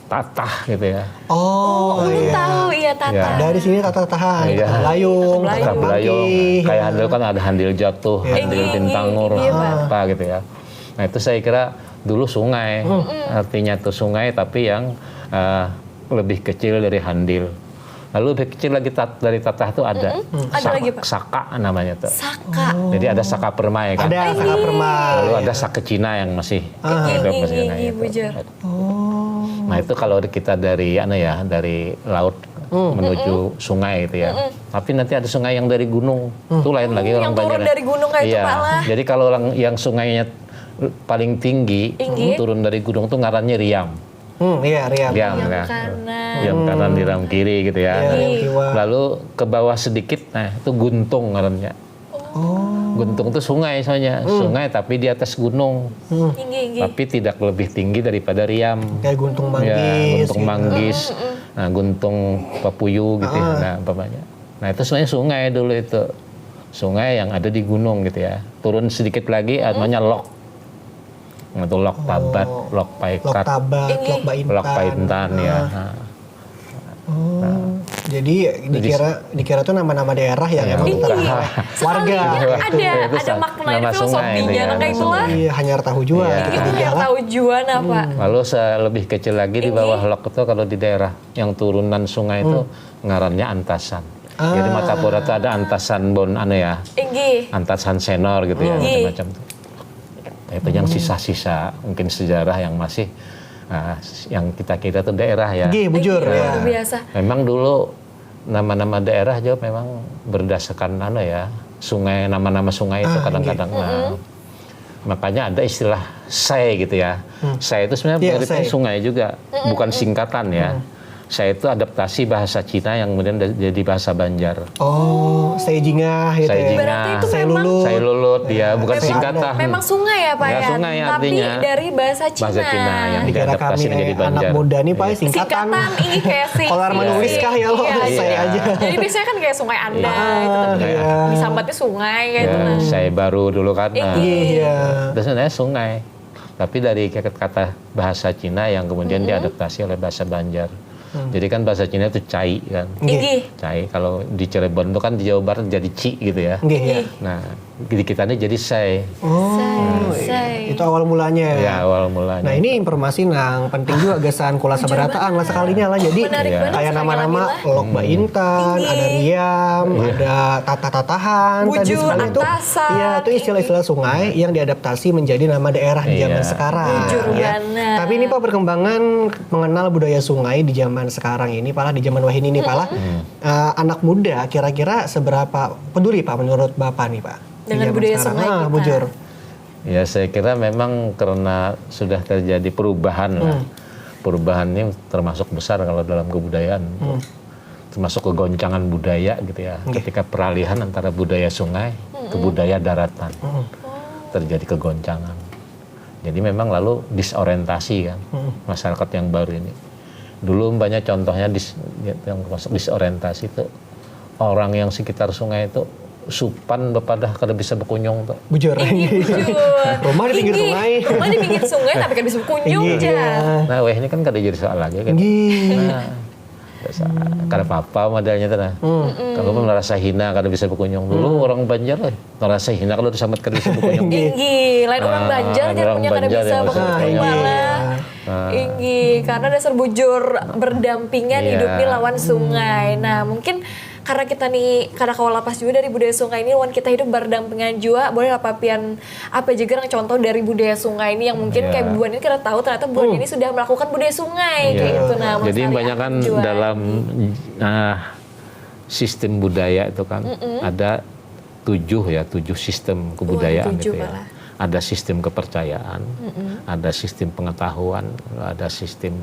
tatah gitu ya. Oh, Ulun iya. tahu iya tatah. Ya. Dari sini tatah-tatahan, Iya. tatah belayung, Tatah tatah Tatah belayung. manggih. Kayak handil kan ada handil jatuh, Iya. handil Inggih, bintangor, inggih, iya, Pak. apa gitu ya. Nah, itu saya kira dulu sungai. Artinya tuh sungai tapi yang eh, lebih kecil dari handil. Lalu lebih kecil lagi tat- dari tatah tuh ada. Ada lagi, Pak. Saka namanya tuh. Saka. Jadi ada saka permai kan. Ada saka permai. Lalu ada saka Cina yang masih Ah. hidup masih Inggih, sungai inggih, itu. bujur. Oh. Nah, itu kalau kita dari anu ya, dari laut menuju sungai itu ya. Tapi nanti ada sungai yang dari gunung. Itu lain lagi Yang orang turun Banjar. Dari gunung kayak itu, Iya. Pak lah. Jadi kalau orang yang sungainya paling tinggi Tinggi. Turun dari gunung tuh ngarannya riam. Hmm, iya, riam. Riam, Riam ya. Kanan. Riam kanan, riam kiri gitu ya. Iya, riam kiwa. Lalu ke bawah sedikit, nah itu guntung ngarannya. Oh. Guntung tuh sungai soalnya, sungai tapi di atas gunung. Inggih, inggih. Tapi tidak lebih tinggi daripada riam. Kayak guntung Ya, manggis. guntung Gitu. manggis, nah guntung papuyu gitu ya, Ah. nah umpamanya. Nah itu sebenarnya sungai dulu itu, sungai yang ada di gunung gitu ya. Turun sedikit lagi namanya lok. Nah, itu lok tabat, lok Lok paikat, tabat, Inggih. lok baintan. lok paintan ya. Ah. Nah, Oh, jadi dikira dikira tuh nama-nama daerah yang Iya. emang Inggih. terkenal. Warga. Sekalinya ada Itu ada sa- makna nama dan sungai filosofinya itu ya, kayak nama itulah. sungai. Iya, hanyar tahu jua. Iya. Kita Itu juga yang lah. Tahu jua napa. Lalu se- lebih kecil lagi di bawah lok itu kalau di daerah yang turunan sungai itu ngarannya antasan. Jadi Ah. Martapura itu ada antasan bon anu ya, Inggih. antasan senor gitu ya, Inggih. macam-macam tuh. Nah, itu yang sisa-sisa mungkin sejarah yang masih ah, yang kita kira tuh daerah ya. Nggih, bujur. Inggih, Ya. luar biasa. Memang dulu nama-nama daerah juga memang berdasarkan anu ya, sungai, nama-nama sungai itu Ah, kadang-kadang. Nah, makanya ada istilah sai gitu ya. Sai itu sebenarnya Iya, berarti sai. Sungai juga, bukan singkatan ya. Sai itu adaptasi bahasa Cina yang kemudian da- jadi bahasa Banjar. Oh, saya jingah gitu Saya ya. jingah. Berarti itu Saya memang lulut. Saya lulut ya, bukan Memang- singkatan. Memang sungai ya Pak Ya, ya, sungai tapi artinya. dari bahasa Cina. Bahasa Cina yang Dikira diadaptasi kami menjadi eh, anak Banjar. Muda nih paling Iya. singkatan. Singkatan ini kayak sih. Kalau menulis kah ya lo? Iya. Saya Iya. Aja. Jadi biasanya kan kayak sungai anda gitu. Ah, Tapi iya. Disambatnya sungai kayak gitu. Ya, Nah. saya baru dulu kan. Nah, Iya. Itu sebenarnya sungai. Tapi dari kata-kata bahasa Cina yang kemudian diadaptasi oleh bahasa Banjar. Jadi kan bahasa Cina itu cai kan. Nggih. Inggih. Cai kalau di Cirebon itu kan di Jawa Barat jadi ci gitu ya. Nggih, ya. Nah, di kita ini jadi sai. Oh, Sai, iya. sai. Itu awal mulanya ya. Ya, awal mulanya. Nah, ini informasi nang penting juga gasan kula sabarataan lah sekalinya lah. Jadi Menarik banget kayak sekali nama-nama lagi lah. Lok Baintan, Inggih. ada Riam, ada Tatah-Tatahan tadi Bujur, sebenarnya itu. Antasan. Iya, itu istilah-istilah sungai yang diadaptasi menjadi nama daerah di zaman Iya. sekarang. Bujur Ya. banget. Tapi ini Pak perkembangan mengenal budaya sungai di zaman sekarang ini, Pak lah, di zaman wahini ini, Pak lah. Eh, anak muda kira-kira seberapa peduli Pak menurut Bapak nih, Pak? Di Dengan zaman budaya sekarang. Sungai Ah, kita. Bujur. Ya, saya kira memang karena sudah terjadi perubahan lah. Perubahan ini termasuk besar kalau dalam kebudayaan. termasuk kegoncangan budaya gitu ya. Ketika peralihan antara budaya sungai ke budaya daratan. Terjadi kegoncangan. Jadi memang lalu disorientasi kan masyarakat yang baru ini. Dulu banyak contohnya dis, yang termasuk disorientasi itu orang yang sekitar sungai itu supan bepadah kada bisa berkunjung tuh. Bujur. Rumah di pinggir sungai. Rumah di pinggir sungai tapi kan bisa berkunjung aja. Nah, weh ini kan kada jadi soal lagi kan. Nah, kada apa-apa modelnya tuh nah. Kalau pun merasa hina kada bisa berkunjung dulu orang Banjar lah. Merasa hina kalau disambat kada bisa berkunjung. Tinggi, lain orang Banjar jar punya kada bisa berkunjung malah. Tinggi, karena dasar bujur berdampingan hidup nih lawan sungai. Nah, mungkin karena kita nih karena kawa lapas juga dari budaya sungai ini lawan kita hidup berdampingan juga boleh lah papian apa juga yang contoh dari budaya sungai ini yang mungkin kayak buan ini kita tahu ternyata buan ini sudah melakukan budaya sungai kayak gitu nah jadi banyak kan dalam uh, sistem budaya itu kan mm -mm. ada tujuh ya tujuh sistem kebudayaan oh, gitu ya malah. Ada sistem kepercayaan mm -mm. Ada sistem pengetahuan ada sistem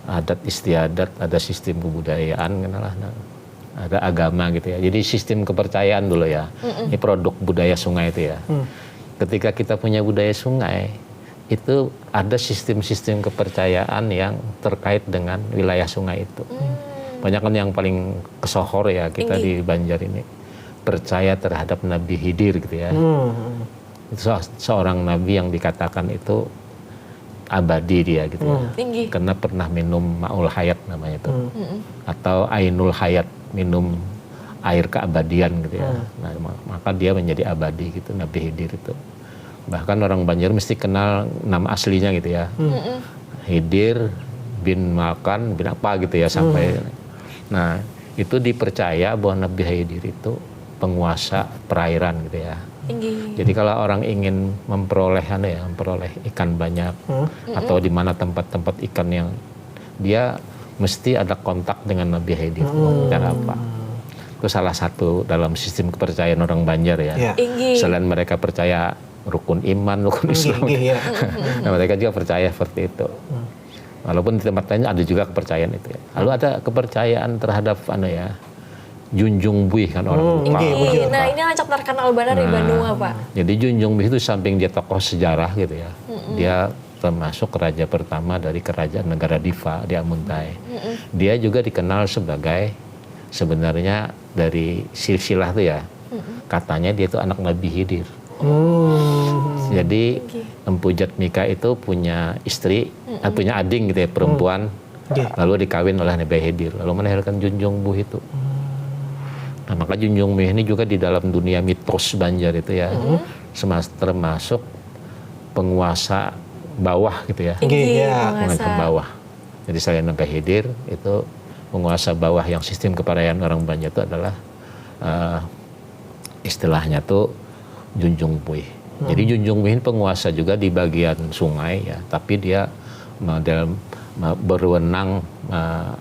adat istiadat ada sistem kebudayaan kan lah nah. Ada agama gitu ya. Jadi sistem kepercayaan dulu ya. Mm-mm. Ini produk budaya sungai itu ya. Mm. Ketika kita punya budaya sungai, itu ada sistem-sistem kepercayaan yang terkait dengan wilayah sungai itu. Mm. Banyak kan yang paling kesohor ya kita Tinggi. Di Banjar ini percaya terhadap Nabi Hidir gitu ya. Mm. Itu seorang nabi yang dikatakan itu abadi dia gitu ya. Hmm. Karena pernah minum maul hayat namanya itu. Hmm. Atau ainul hayat minum air keabadian gitu ya. Hmm. Nah, maka dia menjadi abadi gitu Nabi Hidir itu. Bahkan orang Banjar mesti kenal nama aslinya gitu ya. Hmm. Hidir bin Makan bin apa gitu ya sampai hmm. Nah, itu dipercaya bahwa Nabi Hidir itu penguasa perairan gitu ya. Tinggi. Jadi kalau orang ingin memperoleh anu ya, memperoleh ikan banyak hmm. Atau di mana tempat-tempat ikan yang dia mesti ada kontak dengan Nabi Hidir. Hmm. Cara apa? Itu salah satu dalam sistem kepercayaan orang Banjar ya. Ya. Selain mereka percaya rukun iman, rukun Islam. Tinggi, ya. Nah, mereka juga percaya seperti itu. Hmm. Walaupun di tempat lain ada juga kepercayaan itu ya. Lalu ada kepercayaan terhadap anu ya, Junjung Buih kan orang hmm, Jepang. Iya, nah ini rancak terkenal benar nah, di Banua Pak. Jadi Junjung Buih itu samping dia tokoh sejarah gitu ya, mm-mm. Dia termasuk raja pertama dari kerajaan negara Diva di Amuntai. Mm-mm. Dia juga dikenal sebagai sebenarnya dari silsilah tuh ya, mm-mm. Katanya dia itu anak Nabi Hidir. Hmm. Jadi Empu Jatmika itu punya istri, mm-mm. Punya ading gitu ya perempuan. Hmm. Lalu dikawin oleh Nabi Hidir, lalu melahirkan Junjung Buh itu. Hmm. Nah, maka Junjung Buh ini juga di dalam dunia mitos Banjar itu ya, hmm. Semas, termasuk penguasa bawah gitu ya. Tinggi, ya. Penguasa bawah. Jadi selain Nabi Hidir itu penguasa bawah yang sistem keparayaan orang Banjar itu adalah uh, istilahnya tuh Junjung Buih. Hmm. Jadi Junjung Buih ini penguasa juga di bagian sungai ya, tapi dia model berwenang uh,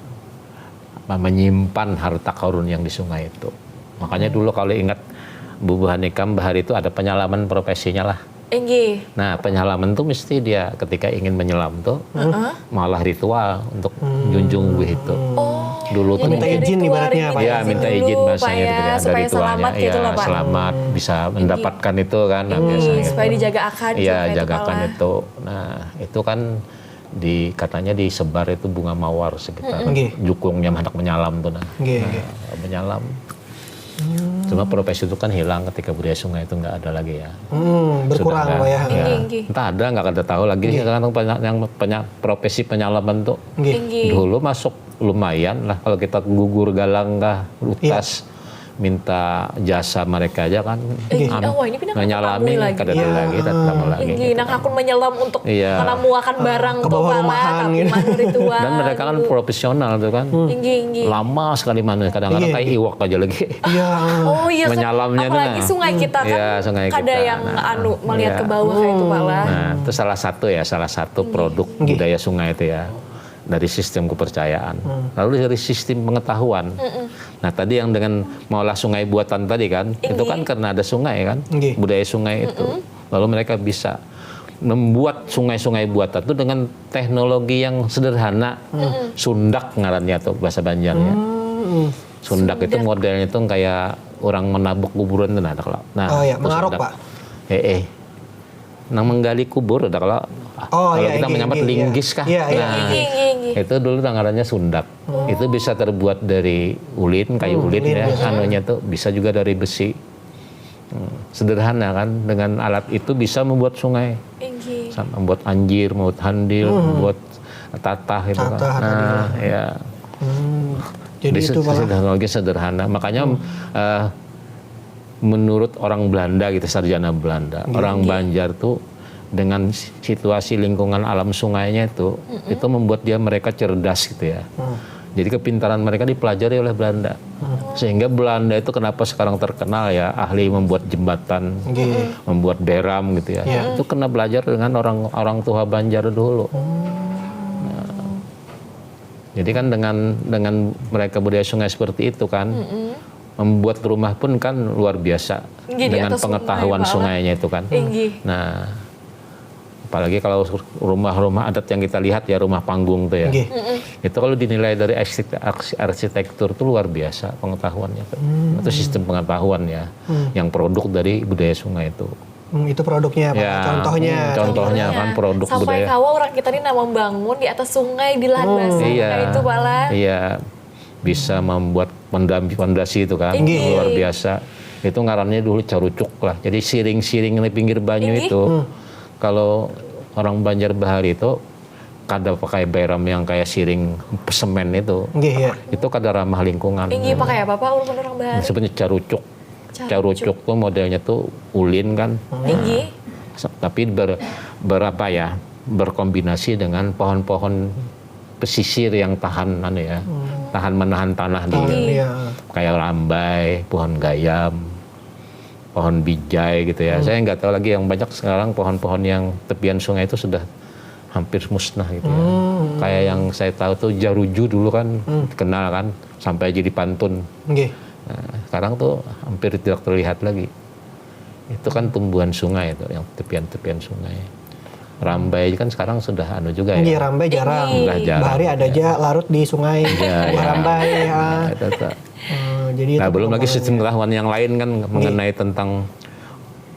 menyimpan harta karun yang di sungai itu. Makanya dulu kalau ingat bubuhan ikam bahari itu ada penyalaman profesinya lah. Inggih. Nah, penyalaman tuh mesti dia ketika ingin menyelam tuh uh-huh. Malah ritual untuk hmm. Junjung Buih itu. Oh, dulu tuh minta izin ibaratnya apa ya? Ya, minta izin bahasanya gitu ya, ada ritualnya. Ya, gitu loh, Pak. Selamat bisa mendapatkan itu kan nah, hmm. Biasanya. Supaya dijaga akan. Iya, jagakan itu. Nah, itu kan di katanya disebar itu bunga mawar sekitar mm-hmm. Jukungnya hendak menyalam tuh nah. Nah, menyalam. Hmm. Cuma profesi itu kan hilang ketika budaya sungai itu nggak ada lagi ya. Hmm, berkurang lah ya. Ya. Entah ada nggak ada tahu lagi. Sekarang yang profesi penyalaman tuh dulu masuk lumayan lah kalau kita gugur galang kah utas. Iya. Minta jasa mereka aja kan. Eh, oh, ini pindah menyalami kada ada lagi, tidak ada lagi. Inggih, nang hakun menyelam untuk iya. Menemuakan barang ke bawah rumahan gitu. Dan mereka kan gitu. Profesional tuh kan. Hmm. Inggih, inggih. Lama sekali mana kadang-kadang iya, kayak iwak aja lagi. Iya. Oh iya. Menyelamnya apalagi nah. Sungai kita kan iya, sungai kada kita. Yang nah, anu melihat iya. Ke bawah kayak itu malah. Nah, itu salah satu ya, salah satu inggih. Produk inggih. Budaya sungai itu ya. Dari sistem kepercayaan, hmm. Lalu dari sistem pengetahuan. Mm-mm. Nah tadi yang dengan maulah sungai buatan tadi kan, inggih. Itu kan karena ada sungai kan, inggih. Budaya sungai mm-mm. Itu, lalu mereka bisa membuat sungai-sungai buatan itu dengan teknologi yang sederhana, mm-mm. Sundak ngarannya tuh bahasa Banjarnya. Hmm. Sundak itu modelnya tuh kayak orang menabuk kuburan tuh, nah, ada kalau. Nah, Oh, iya, itu mengaruk, sundak. Pak. Eh, eh. Nang menggali kubur ada kalau. Oh, Kalau iya, kita inggih, menyambat inggih, iya. linggis kah? Iya, iya. Nah, Inggih, inggih, inggih. itu dulu ngarannya sundak. Itu bisa terbuat dari ulin, kayu Hmm, ulin ulin, ya. biasa. Anunya tuh bisa juga dari besi. Hmm, sederhana kan, dengan alat itu bisa membuat sungai. Inggih. Sama membuat anjir, membuat handil, membuat tatah gitu Tatah, kan. Nah, ya. Hmm. Jadi Di itu se- malah teknologi sederhana. Makanya eh, menurut orang Belanda gitu, sarjana Belanda, orang Banjar tuh dengan si- situasi lingkungan alam sungainya itu, itu membuat dia mereka cerdas gitu ya. Jadi kepintaran mereka dipelajari oleh Belanda. Sehingga Belanda itu kenapa sekarang terkenal ya, ahli membuat jembatan, Nggih. membuat beram gitu ya. Iya. Itu kena belajar dengan orang orang tua Banjar dulu. Nah, jadi kan dengan dengan mereka budaya sungai seperti itu kan, membuat rumah pun kan luar biasa Nggih, di dengan atas sungai, pengetahuan Pak. Sungainya itu kan. Inggih. Nah, apalagi kalau rumah-rumah adat yang kita lihat ya, rumah panggung tuh ya. Nggih. Itu kalau dinilai dari arsitek- arsi- arsitektur tuh luar biasa pengetahuannya tuh. Itu sistem pengetahuan ya, yang produk dari budaya sungai itu. Hmm, itu produknya, Pak. Ya, Contohnya. hmm, contohnya Iya. kan produk Sampai budaya. Kawa orang kita ini nama bangun di atas sungai di lahan basah Iya. Nah, itu Pak Lan. Iya. Bisa membuat pondam- pondasi itu kan Inggih. luar biasa. Itu ngarannya dulu carucuk lah. Jadi siring-siring di pinggir banyu Inggih. itu. Kalau orang Banjar bahari itu kada pakai beram yang kayak siring semen itu. Nggih, ya. Itu kada ramah lingkungan. Inggih pakai apa Pak? Ulun orang bahari. Sebenarnya carucuk. Carucuk. Carucuk tuh modelnya tuh ulin kan. Inggih. Se- Tapi ber, berapa ya? Berkombinasi dengan pohon-pohon pesisir yang tahan anu ya. Tahan menahan tanah di Iya. kayak rambai, pohon gayam, pohon bijai gitu ya. Saya nggak tahu lagi yang banyak sekarang pohon-pohon yang tepian sungai itu sudah hampir musnah gitu ya. Kayak yang saya tahu tuh jaruju dulu kan kenal kan sampai jadi pantun. Nggih. Nah, sekarang tuh hampir tidak terlihat lagi. Itu kan tumbuhan sungai itu yang tepian-tepian sungai. Rambai kan sekarang sudah anu juga Nggih, ya. Rambai jarang. Sudah jarang. Bahari ada aja larut di sungai. Iya, iya. Rambai, ya. Nah, itu tuh. Eh, jadi Nah, itu belum lagi sistem pengembangannya. Pengetahuan yang lain kan mengenai tentang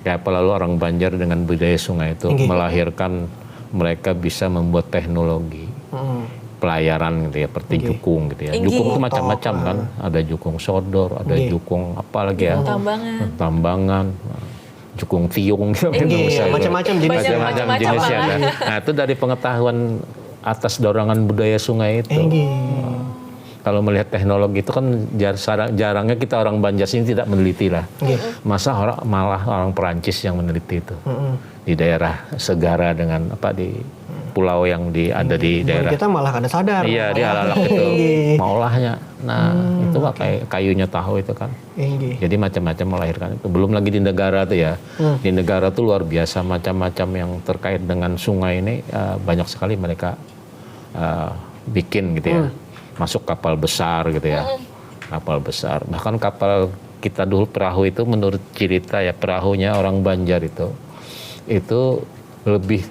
ya apa lalu orang Banjar dengan budaya sungai itu Nggih. Melahirkan mereka bisa membuat teknologi Hmm. pelayaran gitu ya, seperti Nggih. jukung gitu ya. Inggih. Jukung itu macam-macam kan, ada jukung sodor, ada Nggih. jukung apa lagi ya, Tambangan. Tambangan, jukung tiung gitu. Nggih, Misalnya. Macam-macam jenisnya. Macam-macam Macam-macam jenisnya. malah. Nah, itu dari pengetahuan atas dorongan budaya sungai itu. Nggih. Kalau melihat teknologi itu kan jar- sara- jarangnya kita orang Banjar sini tidak meneliti lah. Nggih. Masa orang malah orang Perancis yang meneliti itu Mm-mm. di daerah segara dengan apa di pulau yang di ada di Mun daerah. Kita malah kada sadar. Iya, dia alalak itu Nggih. maulahnya. Nah, itu pakai kayunya tahu itu kan. Nggih. Jadi macam-macam melahirkan itu. Belum lagi di negara tuh ya. Di negara tuh luar biasa macam-macam yang terkait dengan sungai ini eh, banyak sekali mereka eh, bikin gitu ya. Masuk kapal besar gitu ya. Kapal besar. Bahkan kapal kita dulu perahu itu menurut cerita ya perahunya orang Banjar itu itu lebih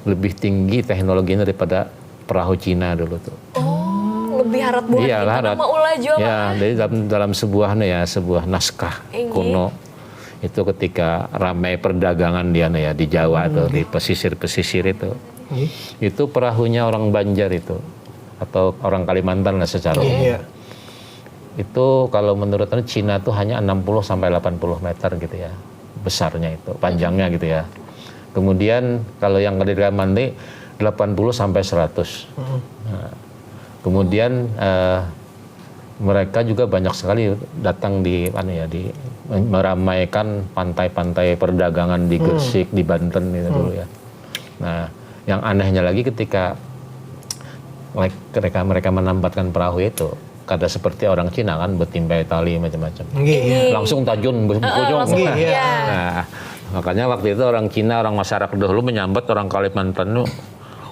lebih tinggi teknologinya daripada perahu Cina dulu tuh. Oh, lebih harat buat Iya, kita harat. Nama ulah jua Ya, Pak. Jadi dalam dalam sebuah nih ya, sebuah naskah Inggih. Kuno itu ketika ramai perdagangan dia nih ya di Jawa tuh di pesisir-pesisir itu. Nggih. Itu perahunya orang Banjar itu atau orang Kalimantan lah secara umum. Iya. Itu kalau menurut anu Cina tuh hanya enam puluh sampai delapan puluh meter gitu ya. Besarnya itu, panjangnya gitu ya. Kemudian kalau yang dari Kalimantan delapan puluh sampai seratus. Nah, kemudian eh, mereka juga banyak sekali datang di anu ya di meramaikan pantai-pantai perdagangan di Gresik, di Banten gitu dulu ya. Nah, yang anehnya lagi ketika mereka mereka menambatkan perahu itu kada seperti orang Cina kan betimbai tali macam-macam. Nggih. Langsung tajun bujung. Langsung, Iya. iya. Nah, makanya waktu itu orang Cina, orang masyarakat dahulu menyambat orang Kalimantan itu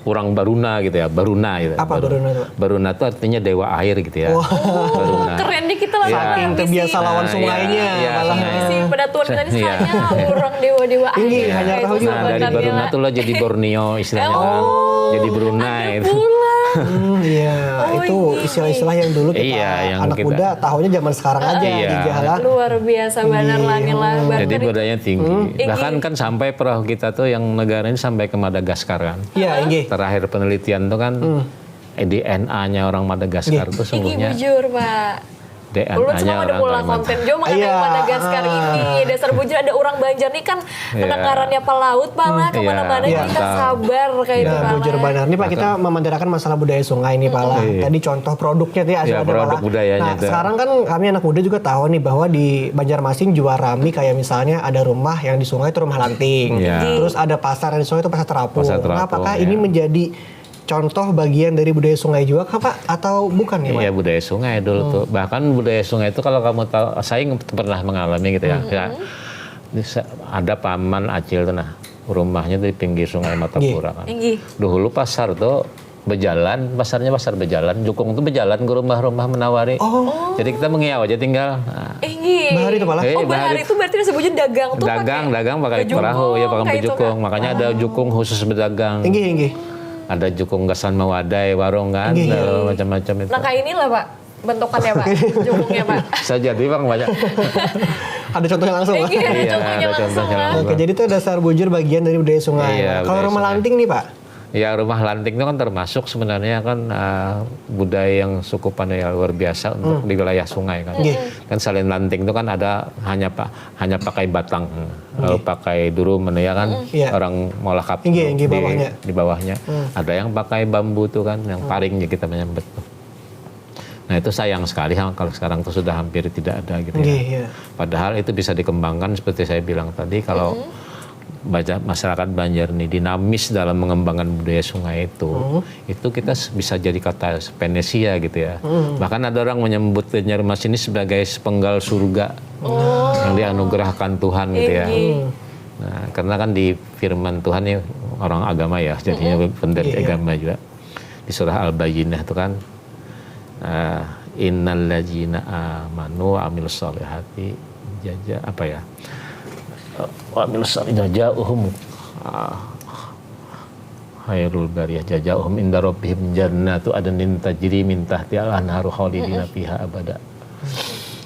orang Baruna gitu ya, Baruna gitu. Apa Baruna itu? Baruna itu artinya dewa air gitu ya. Wah. Baruna. Keren nih kita lah. Iya. Saking terbiasa lawan sungainya, Iya, malah. sungai. Si pada tuan kita ini Iya. sukanya orang dewa-dewa Ini aja. hanya tahu Itu juga. Nah, dari sahabat Baruna Daniela. Tuh lah jadi Borneo istilahnya kan. Oh, Jadi Brunei. Ada pula. Hmm, iya, Oh, itu iya. Istilah-istilah yang dulu kita Iya, yang anak kita- muda tahunya zaman sekarang aja Iya. Gigi lah. Luar biasa benar Iya. lah nih lah. Jadi Bahkan budayanya tinggi. Tinggi. Bahkan kan sampai perahu kita tuh yang negara ini sampai ke Madagaskar kan. Iya, inggih. Terakhir penelitian tuh kan eh, D N A-nya orang Madagaskar tuh Tinggi sungguhnya bujur, Pak. Ulun D N A-nya semua ada orang pola Kalimantan. Konten jua mengenai Iya. Madagaskar ini. Dasar bujur ada orang Banjar nih kan Iya. Penangkarannya pelaut pala Hmm, iya, kemana-mana iya. Kita sabar kayak Nah, gitu bujur pala. Banar. Ini Pak kita memandirakan masalah budaya sungai nih pala. Iya. Tadi contoh produknya tuh Iya, ada produk pala. budayanya Nah, itu. Sekarang kan kami anak muda juga tahu nih bahwa di Banjarmasin juga rami kayak misalnya ada rumah yang di sungai itu rumah lanting. Iya. Terus ada pasar yang di sungai itu pasar terapung. Pasar terapung, Apakah iya. ini menjadi contoh bagian dari budaya sungai juga kah Pak? Atau bukan nih Pak? Iya budaya sungai dulu tuh. Bahkan budaya sungai itu kalau kamu tahu, saya pernah mengalami gitu ya. Ya. Ini sa- ada paman acil tuh nah, rumahnya di pinggir sungai Martapura kan. Inggih. Dahulu pasar tuh berjalan, pasarnya pasar berjalan, jukung tuh berjalan ke rumah-rumah menawari. Oh. Jadi kita mengiau aja tinggal. Nah, Inggih. Bahari itu pala? Eh, Oh, bahari bahari. itu berarti disebutnya dagang tuh dagang, pakai dagang pakai bejukung, perahu ya pakai kayak itu, bejukung. Kak. Makanya ada jukung khusus berdagang. Inggih, inggih. Ada jukung gasan mewadai warung kan, Inggih. segala macam-macam itu. Nah, kayak inilah, Pak. Bentukannya, Pak. Jukungnya, Pak. Bisa jadi bang banyak. Ada contohnya langsung Pak? Iya, Iya, contohnya ada langsung contohnya lah. langsung. Oke, jadi itu dasar bujur bagian dari budaya sungai. Iya, Kalau budaya rumah sungai. lanting nih Pak? Ya rumah lanting itu kan termasuk sebenarnya kan eh, budaya yang cukup anu ya luar biasa untuk di wilayah sungai kan. Nggih. Kan selain lanting itu kan ada hanya pa, hanya pakai batang, lalu pakai durum anu ya kan. Iya. Orang molah kap Nggih, nggih, di, bawahnya. di bawahnya. Ada yang pakai bambu tuh kan, yang paring ya kita menyebut tuh. Nah itu sayang sekali ha, kalau sekarang tuh sudah hampir tidak ada gitu ya. Nggih, iya. Padahal itu bisa dikembangkan seperti saya bilang tadi kalau baca masyarakat Banjar ini dinamis dalam mengembangkan budaya sungai itu, itu kita s- bisa jadi kata Venesia gitu ya. Bahkan ada orang menyebut Banjarmasin ini sebagai sepenggal surga yang dianugerahkan Tuhan gitu ya. Inggih. Nah, karena kan di firman Tuhan ya orang agama ya, jadinya pendeta Iya. agama juga. Di surah Al-Bayyinah itu kan eh, innalladzina amanu wa amilus solihati jaza apa ya? Eh, Wa amilus solihati jazauhum ah, khairul bariyah jazauhum inda rabbihim jannatu adnin tajri min tahtiha al-anharu khalidina fiha abada.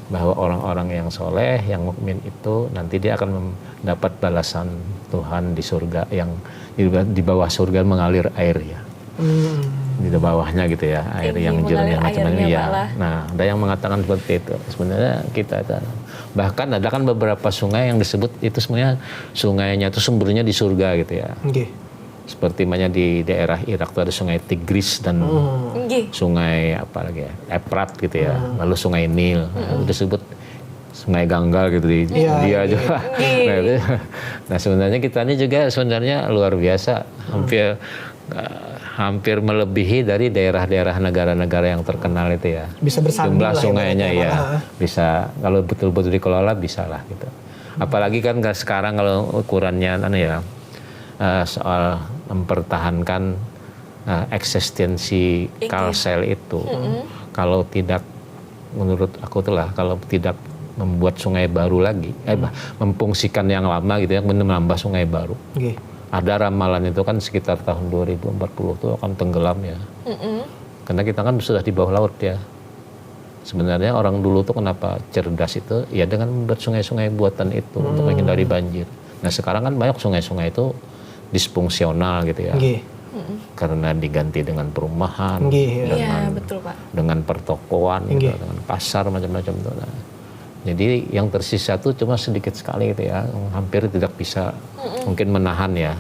Bahwa orang-orang yang soleh, yang mukmin itu nanti dia akan mendapat balasan Tuhan di surga yang di, di bawah surga mengalir air ya. Di bawahnya gitu ya, air Tinggi yang jernih mengalir macam-macam airnya, ya. Pak, lah. Nah, ada yang mengatakan seperti itu. Sebenarnya kita itu bahkan ada kan beberapa sungai yang disebut itu sebenarnya sungainya itu sumbernya di surga gitu ya. Nggih. Seperti misalnya di daerah Irak itu ada sungai Tigris dan Inggih. sungai apa lagi ya, Efrat gitu ya, lalu sungai Nil, nah, itu disebut sungai Gangga gitu di Iya, India iya. juga. Nah, itu- nah sebenarnya kita ini juga sebenarnya luar biasa, hampir eh, hampir melebihi dari daerah-daerah negara-negara yang terkenal itu ya. Bisa bersanding Jumlah lah sungainya ibaratnya, ya Pak. bisa kalau betul-betul dikelola bisa lah gitu. Apalagi kan ke- sekarang kalau ukurannya anu ya eh, soal mempertahankan eh, eksistensi Inggih. Kalsel itu kalau tidak menurut aku tuh lah kalau tidak membuat sungai baru lagi, eh bah- memfungsikan yang lama gitu ya, kemudian menambah sungai baru. Nggih. Ada ramalan itu kan sekitar tahun dua ribu empat puluh tuh akan tenggelam ya. Karena kita kan sudah di bawah laut ya. Sebenarnya orang dulu tuh kenapa cerdas itu ya dengan membuat sungai-sungai buatan itu untuk menghindari banjir. Nah sekarang kan banyak sungai-sungai itu disfungsional gitu ya. Nggih. Karena diganti dengan perumahan, Nggih, iya. dengan Iya, betul, Pak. dengan pertokoan gitu, Nggih. dengan pasar macam-macam tuh. Nah, jadi yang tersisa tuh cuma sedikit sekali gitu ya, hampir tidak bisa mungkin menahan ya.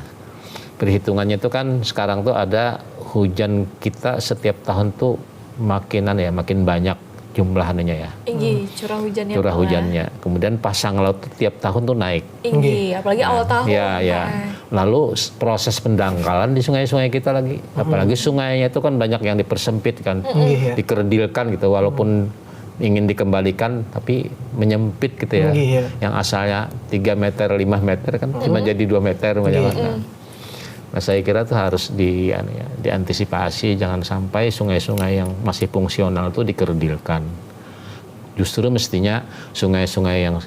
Perhitungannya tuh kan sekarang tuh ada hujan kita setiap tahun tuh makinan ya, makin banyak jumlah anunya ya. Inggih, curah hujannya. Curah Pak. Hujannya. Kemudian pasang laut tuh tiap tahun tuh naik. Inggih, apalagi awal tahun. Ya, ya. Pak. Lalu s- proses pendangkalan di sungai-sungai kita lagi. Apalagi sungainya itu kan banyak yang dipersempit kan. Nggih, ya. Dikeredilkan gitu walaupun ingin dikembalikan tapi menyempit gitu ya. Nggih, ya. Yang asalnya tiga meter, lima meter kan cuma jadi dua meter macam Nggih. mana. Nah, saya kira itu harus di anu ya, diantisipasi jangan sampai sungai-sungai yang masih fungsional itu dikeredilkan. Justru mestinya sungai-sungai yang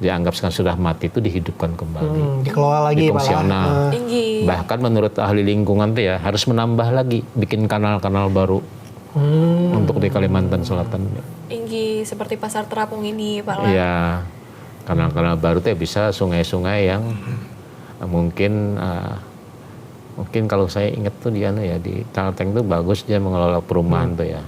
dianggap sekarang sudah mati itu dihidupkan kembali, Hmm, dikelola lagi malah. Difungsional. Eh, Inggih. Bahkan menurut ahli lingkungan tuh ya harus menambah lagi, bikin kanal-kanal baru Hmm. untuk di Kalimantan Selatan. Inggih, seperti pasar terapung ini, Pak Lah. Iya, kanal-kanal baru tuh bisa sungai-sungai yang mungkin eh, mungkin kalau saya ingat tuh di anu ya di Kalteng tuh bagus dia mengelola perumahan tuh ya.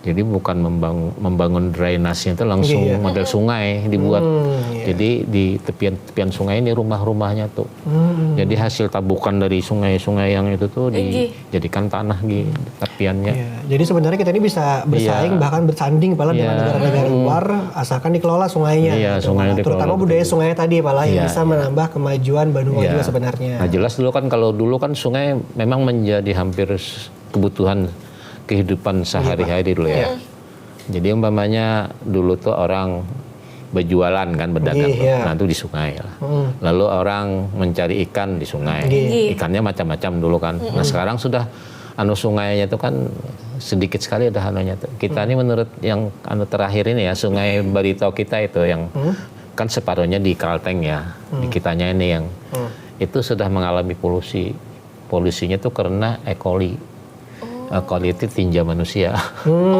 Jadi bukan membangun, membangun drainasenya itu langsung Iya. model sungai dibuat. Hmm, iya. Jadi di tepian-tepian sungai ini rumah-rumahnya tuh. Hmm. Jadi hasil tabukan dari sungai-sungai yang itu tuh Inggih. dijadikan tanah di tepiannya. Iya, jadi sebenarnya kita ini bisa bersaing Iya. bahkan bersanding pala dengan Iya. negara-negara luar asalkan dikelola sungainya. Iya, gitu. sungai Terutama dikelola budaya betul. Sungai tadi pala yang Iya, bisa iya. Menambah kemajuan Banua Iya. Juga sebenarnya. Nah jelas dulu kan kalau dulu kan sungai memang menjadi hampir s- kebutuhan kehidupan sehari-hari dulu ya. Iya. Jadi umpamanya dulu tuh orang berjualan kan berdagang Iya, iya. Nah itu di sungai lah. Hmm. Lalu orang mencari ikan di sungai. Iya. Iya. Ikannya macam-macam dulu kan. Nah sekarang sudah anu sungainya itu kan sedikit sekali udah anunya tuh. Kita ini menurut yang anu terakhir ini ya Sungai Barito kita itu yang Hmm. kan separuhnya di Kalteng ya. Di kitanya ini yang Hmm. itu sudah mengalami polusi. Polusinya tuh karena E. coli. E. coli itu tinja manusia. Hmm.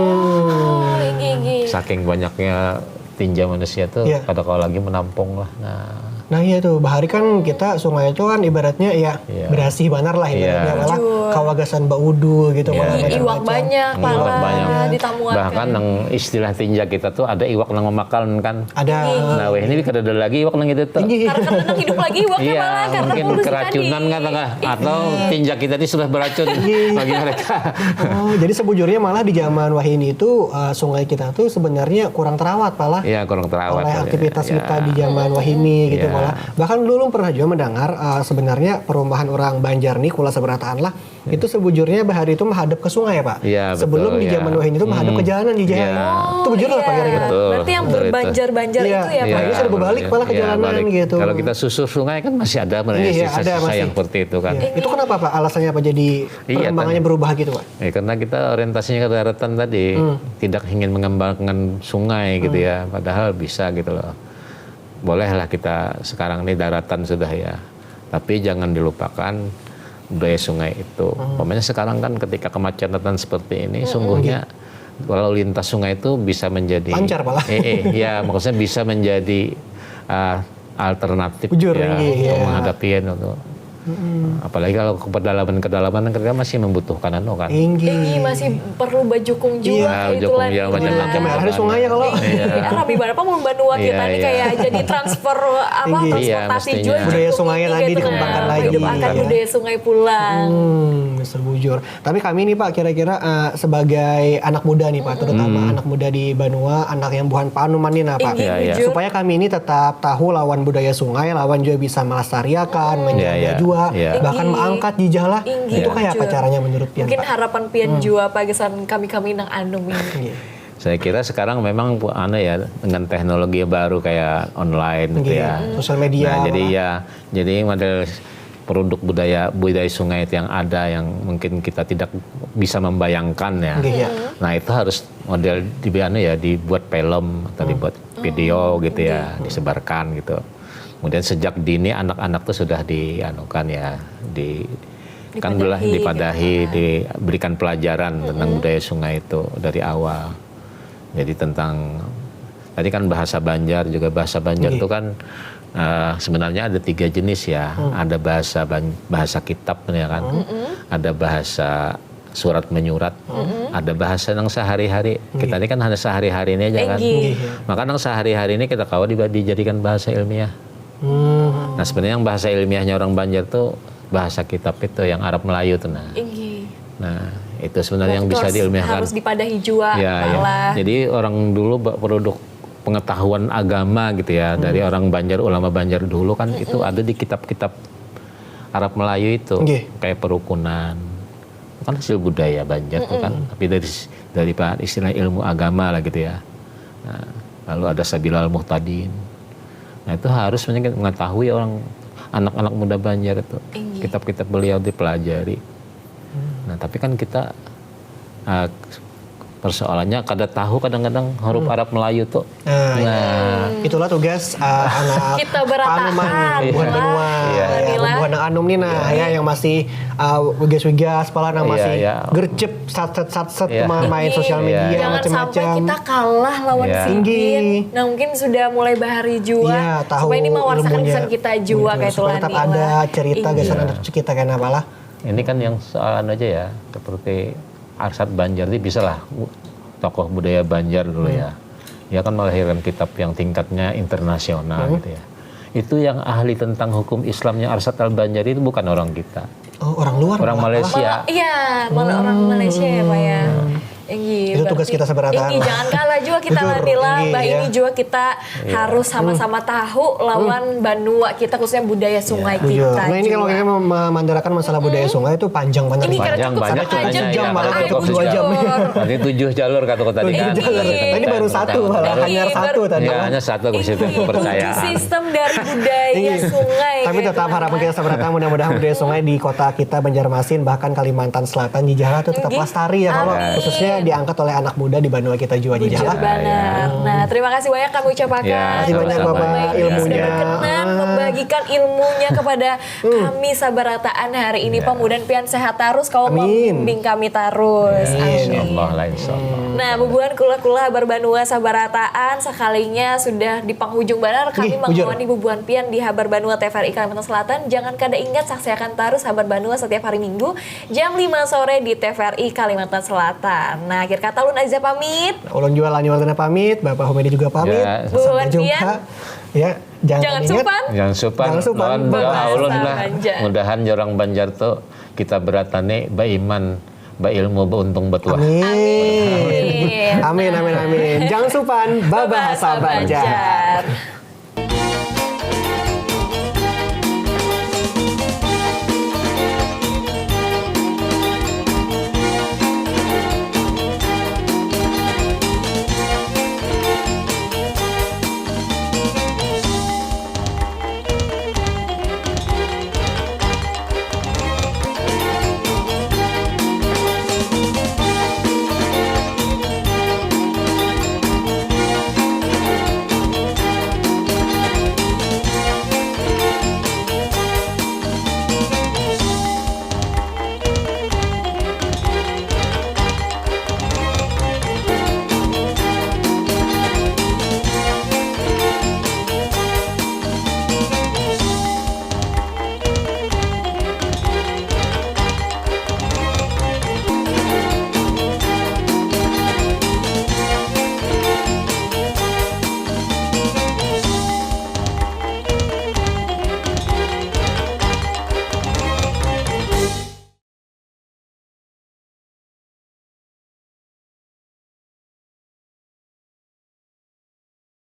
Oh, inggih, inggih. Saking banyaknya tinja manusia tuh Iya. pada kalau lagi menampung lah. Nah, Nah iya tuh, bahari kan kita sungai itu kan ibaratnya ya Iya. berasih banar lah ibaratnya Iya. malah Jujur. Kawagasan baudu gitu Iya. malah Iya, iwak macam-macam. banyak, Iwak pala, banyak. ditamuakan. Bahkan yang istilah tinja kita tuh ada iwak yang memakan kan. Ada. Nah, weh ini kada ada lagi iwak yang itu tuh. Inggih. Karena, karena hidup lagi iwaknya Iya, pala, karena mungkin polusi keracunan tadi. Kan tengah atau tinja kita ini sudah beracun bagi mereka. Oh, jadi sebujurnya malah di zaman wahini itu eh, sungai kita tuh sebenarnya kurang terawat pala Iya, kurang terawat. oleh Ya, aktivitas ya. kita di zaman wahini gitu Iya. malah. Bahkan dulu pernah juga mendengar eh, sebenarnya perumahan orang Banjar nih kula seberataan lah itu sebujurnya bahari itu menghadap ke sungai pak. Iya, Sebelum betul, di ya. zaman wahini itu menghadap Hmm. ke jalanan di Jaya. Iya. Itu bujur Oh, lah pak iya. kira-kira. Betul, Berarti yang betul itu. berbanjar-banjar Iya. itu ya, Iya. Pak? Ini sudah berbalik Iya, malah ke jalanan balik. Gitu. Kalau kita susur sungai kan masih ada mana Iya, sisa ada yang masih. seperti itu kan. Iya. Itu kenapa pak? Alasannya apa jadi Iya, perkembangannya kan. Berubah gitu pak? Ya, karena kita orientasinya ke daratan tadi, Hmm. tidak ingin mengembangkan sungai gitu ya, padahal bisa gitu loh. Bolehlah kita sekarang ini daratan sudah ya, tapi jangan dilupakan budaya sungai itu. Umpamanya sekarang kan ketika kemacetan seperti ini, sungguhnya lalu lintas sungai itu bisa menjadi Lancar malah. Eh, eh, ya maksudnya bisa menjadi uh, alternatif Bujur, ya, iya, untuk iya. Menghadapi itu. Apalagi kalau ke pedalaman-kedalaman kan kita masih membutuhkan anu kan. Inggih. Ini masih perlu bajukung juga Iya, itu jukung lah. ya, macam-macam Merah di lah. sungai ya kalau. Iya, rame banget apa mun banua Iya, kita nih iya. Kayak jadi transfer apa Tinggi. transportasi Iya, mestinya. juga. Budaya sungai Gitu tadi nah. Dikembangkan lagi, Hidup akan gitu ya. Budaya sungai pulang. Hmm, sebujur. Tapi kami nih Pak, kira-kira uh, sebagai anak muda nih Pak, terutama anak muda di Banua, anak yang buhan panuman nih nah Pak. Inggih, Iya, iya. bujur. Supaya kami ini tetap tahu lawan budaya sungai, lawan juga bisa melestariakan, menjaga Iya, iya. juga, Iya. bahkan Tinggi. Mengangkat jijah lah. Inggih, Itu kayak apa bujur. caranya menurut pian Mungkin Pak? Harapan pian juga Pak kesan kami-kami nang anu ini. Inggih. Saya kira sekarang memang pu- anu ya dengan teknologi yang baru kayak online gitu Inggih. ya. Sosial media Nah, jadi lah. Ya, jadi model produk budaya budaya sungai itu yang ada yang mungkin kita tidak bisa membayangkan ya. Inggih, ya. Nah, itu harus model di anu ya dibuat film atau dibuat video gitu ya, disebarkan gitu. Kemudian sejak dini anak-anak tuh sudah dianukan ya, di kan Dipadahi belah gitu. Dipadahi, diberikan pelajaran tentang budaya sungai itu dari awal. Jadi tentang tadi kan bahasa Banjar juga bahasa Banjar Nggih. Itu kan eh, sebenarnya ada tiga jenis ya. Ada bahasa Ban- bahasa kitab ya kan. Ada bahasa surat menyurat, ada bahasa yang sehari-hari. Kita ini kan hanya sehari-hari ini aja kan. Inggih. Inggih, ya. Maka yang sehari-hari ini kita kawa diba- dijadikan bahasa ilmiah. Hmm. Nah sebenarnya yang bahasa ilmiahnya orang Banjar tuh bahasa kitab itu yang Arab Melayu tuh nah. Inggih. Nah itu sebenarnya yang bisa Terus diilmiahkan. Harus dipadahi juga Ya, ya. malah. Jadi orang dulu ba- produk pengetahuan agama gitu ya dari orang Banjar ulama Banjar dulu kan itu ada di kitab-kitab Arab Melayu itu Nggih. Kayak perukunan itu kan hasil budaya Banjar tuh kan tapi dari dari pa- istilah ilmu agama lah gitu ya. Nah, lalu ada Sabilal Muhtadin. Nah itu harus mengetahui orang anak-anak muda Banjar itu Inggih. kitab-kitab beliau dipelajari. Nah tapi kan kita uh, Persoalannya kada tahu kadang-kadang huruf Arab Melayu tuh. Nah, Nah, itulah tugas uh, anak Kita berataan, panuman, buhan lah. banua, Iya. ya, buhan anum nih nah, ya, yang masih uh, wigas-wigas, pala nang Iya, masih iya. gercep, sat-sat sat-sat, Iya. cuma main sosial Iya. media Jangan sampai macam-macam. Kita kalah lawan Iya. Sidin. Tinggi. Nah, mungkin sudah mulai bahari jua. Iya, tahu Supaya ini mewarsakan ilmunya. Kesan kita jua Betul. kayak Supaya tetap Tulani ada lah. cerita Iya. Kesan ada cerita kayak apa lah. Ini kan yang soalan aja ya, seperti Arsat Banjar ini bisa lah tokoh budaya Banjar dulu ya. Dia kan melahirkan kitab yang tingkatnya internasional gitu ya. Itu yang ahli tentang hukum Islamnya Arsat Al Banjar itu bukan orang kita. Oh, orang luar. Orang malah. Malaysia. Iya, malah orang Malaysia ya Pak ya. Inggi, Itu tugas berarti kita sabarataan inggi, lah. Jangan kalah juga kita Jujur, Nabila, inggi, Mbak ya. Ini juga kita harus sama-sama tahu lawan banua kita khususnya budaya sungai Jujur. kita. Nah, ini kalau juga. Kita memandarakan masalah budaya sungai itu panjang banget. Ini Pak. karena Panjang, cukup banyak sangat panjang. sebenarnya, Jam ya. malah Nanti cukup dua jam. Nanti tujuh jalur kata kota Tujuh jalur. Tadi baru satu malah, Ini hanya baru- satu tadi. Ya, hanya satu ke situ Ini kepercayaan. Uji sistem dari budaya Iya. sungai. Tapi Gitu. Tetap harapan kita sabarataan mudah-mudahan budaya sungai di kota kita Banjarmasin bahkan Kalimantan Selatan di Jalan itu tetap Nggih. Lestari ya kalau Amin. Khususnya diangkat oleh anak muda di banua kita juga di Bujur Jalan. Banget. Nah, terima kasih banyak kami ucapkan. Ya, Terima kasih banyak sama-sama. Bapak Sudah ilmunya. berkenan membagikan ilmunya kepada kami sabarataan hari ini. Pak, mudahan pian sehat terus, kau Amin. membimbing kami terus. Amin. Amin. Insya Allah lah, insya Allah. Nah, bubuhan kula-kula habar banua sabarataan sekalinya sudah di penghujung banar kami Ih, bujur. mengawani bubuhan pian di habar banua T V R I Kalimantan Selatan. Jangan kada ingat saksiakan terus habar banua setiap hari Minggu jam lima sore di T V R I Kalimantan Selatan. Nah, akhir kata ulun Aziza pamit. Ulun juga Lani Wardana pamit, Bapak Humedi juga pamit. Ya. Sampai Buat jumpa. Dian. Ya, jangan, Jangan ingat. supan. Jangan supan, Jangan supan. lawan doa Bahasa ulun lah. Banjar. Mudahan orang Banjar tuh kita beratane baiman, bailmu, bauntung, batuah. Amin. Amin. Amin, amin, amin. Jangan supan, babahasa Banjar.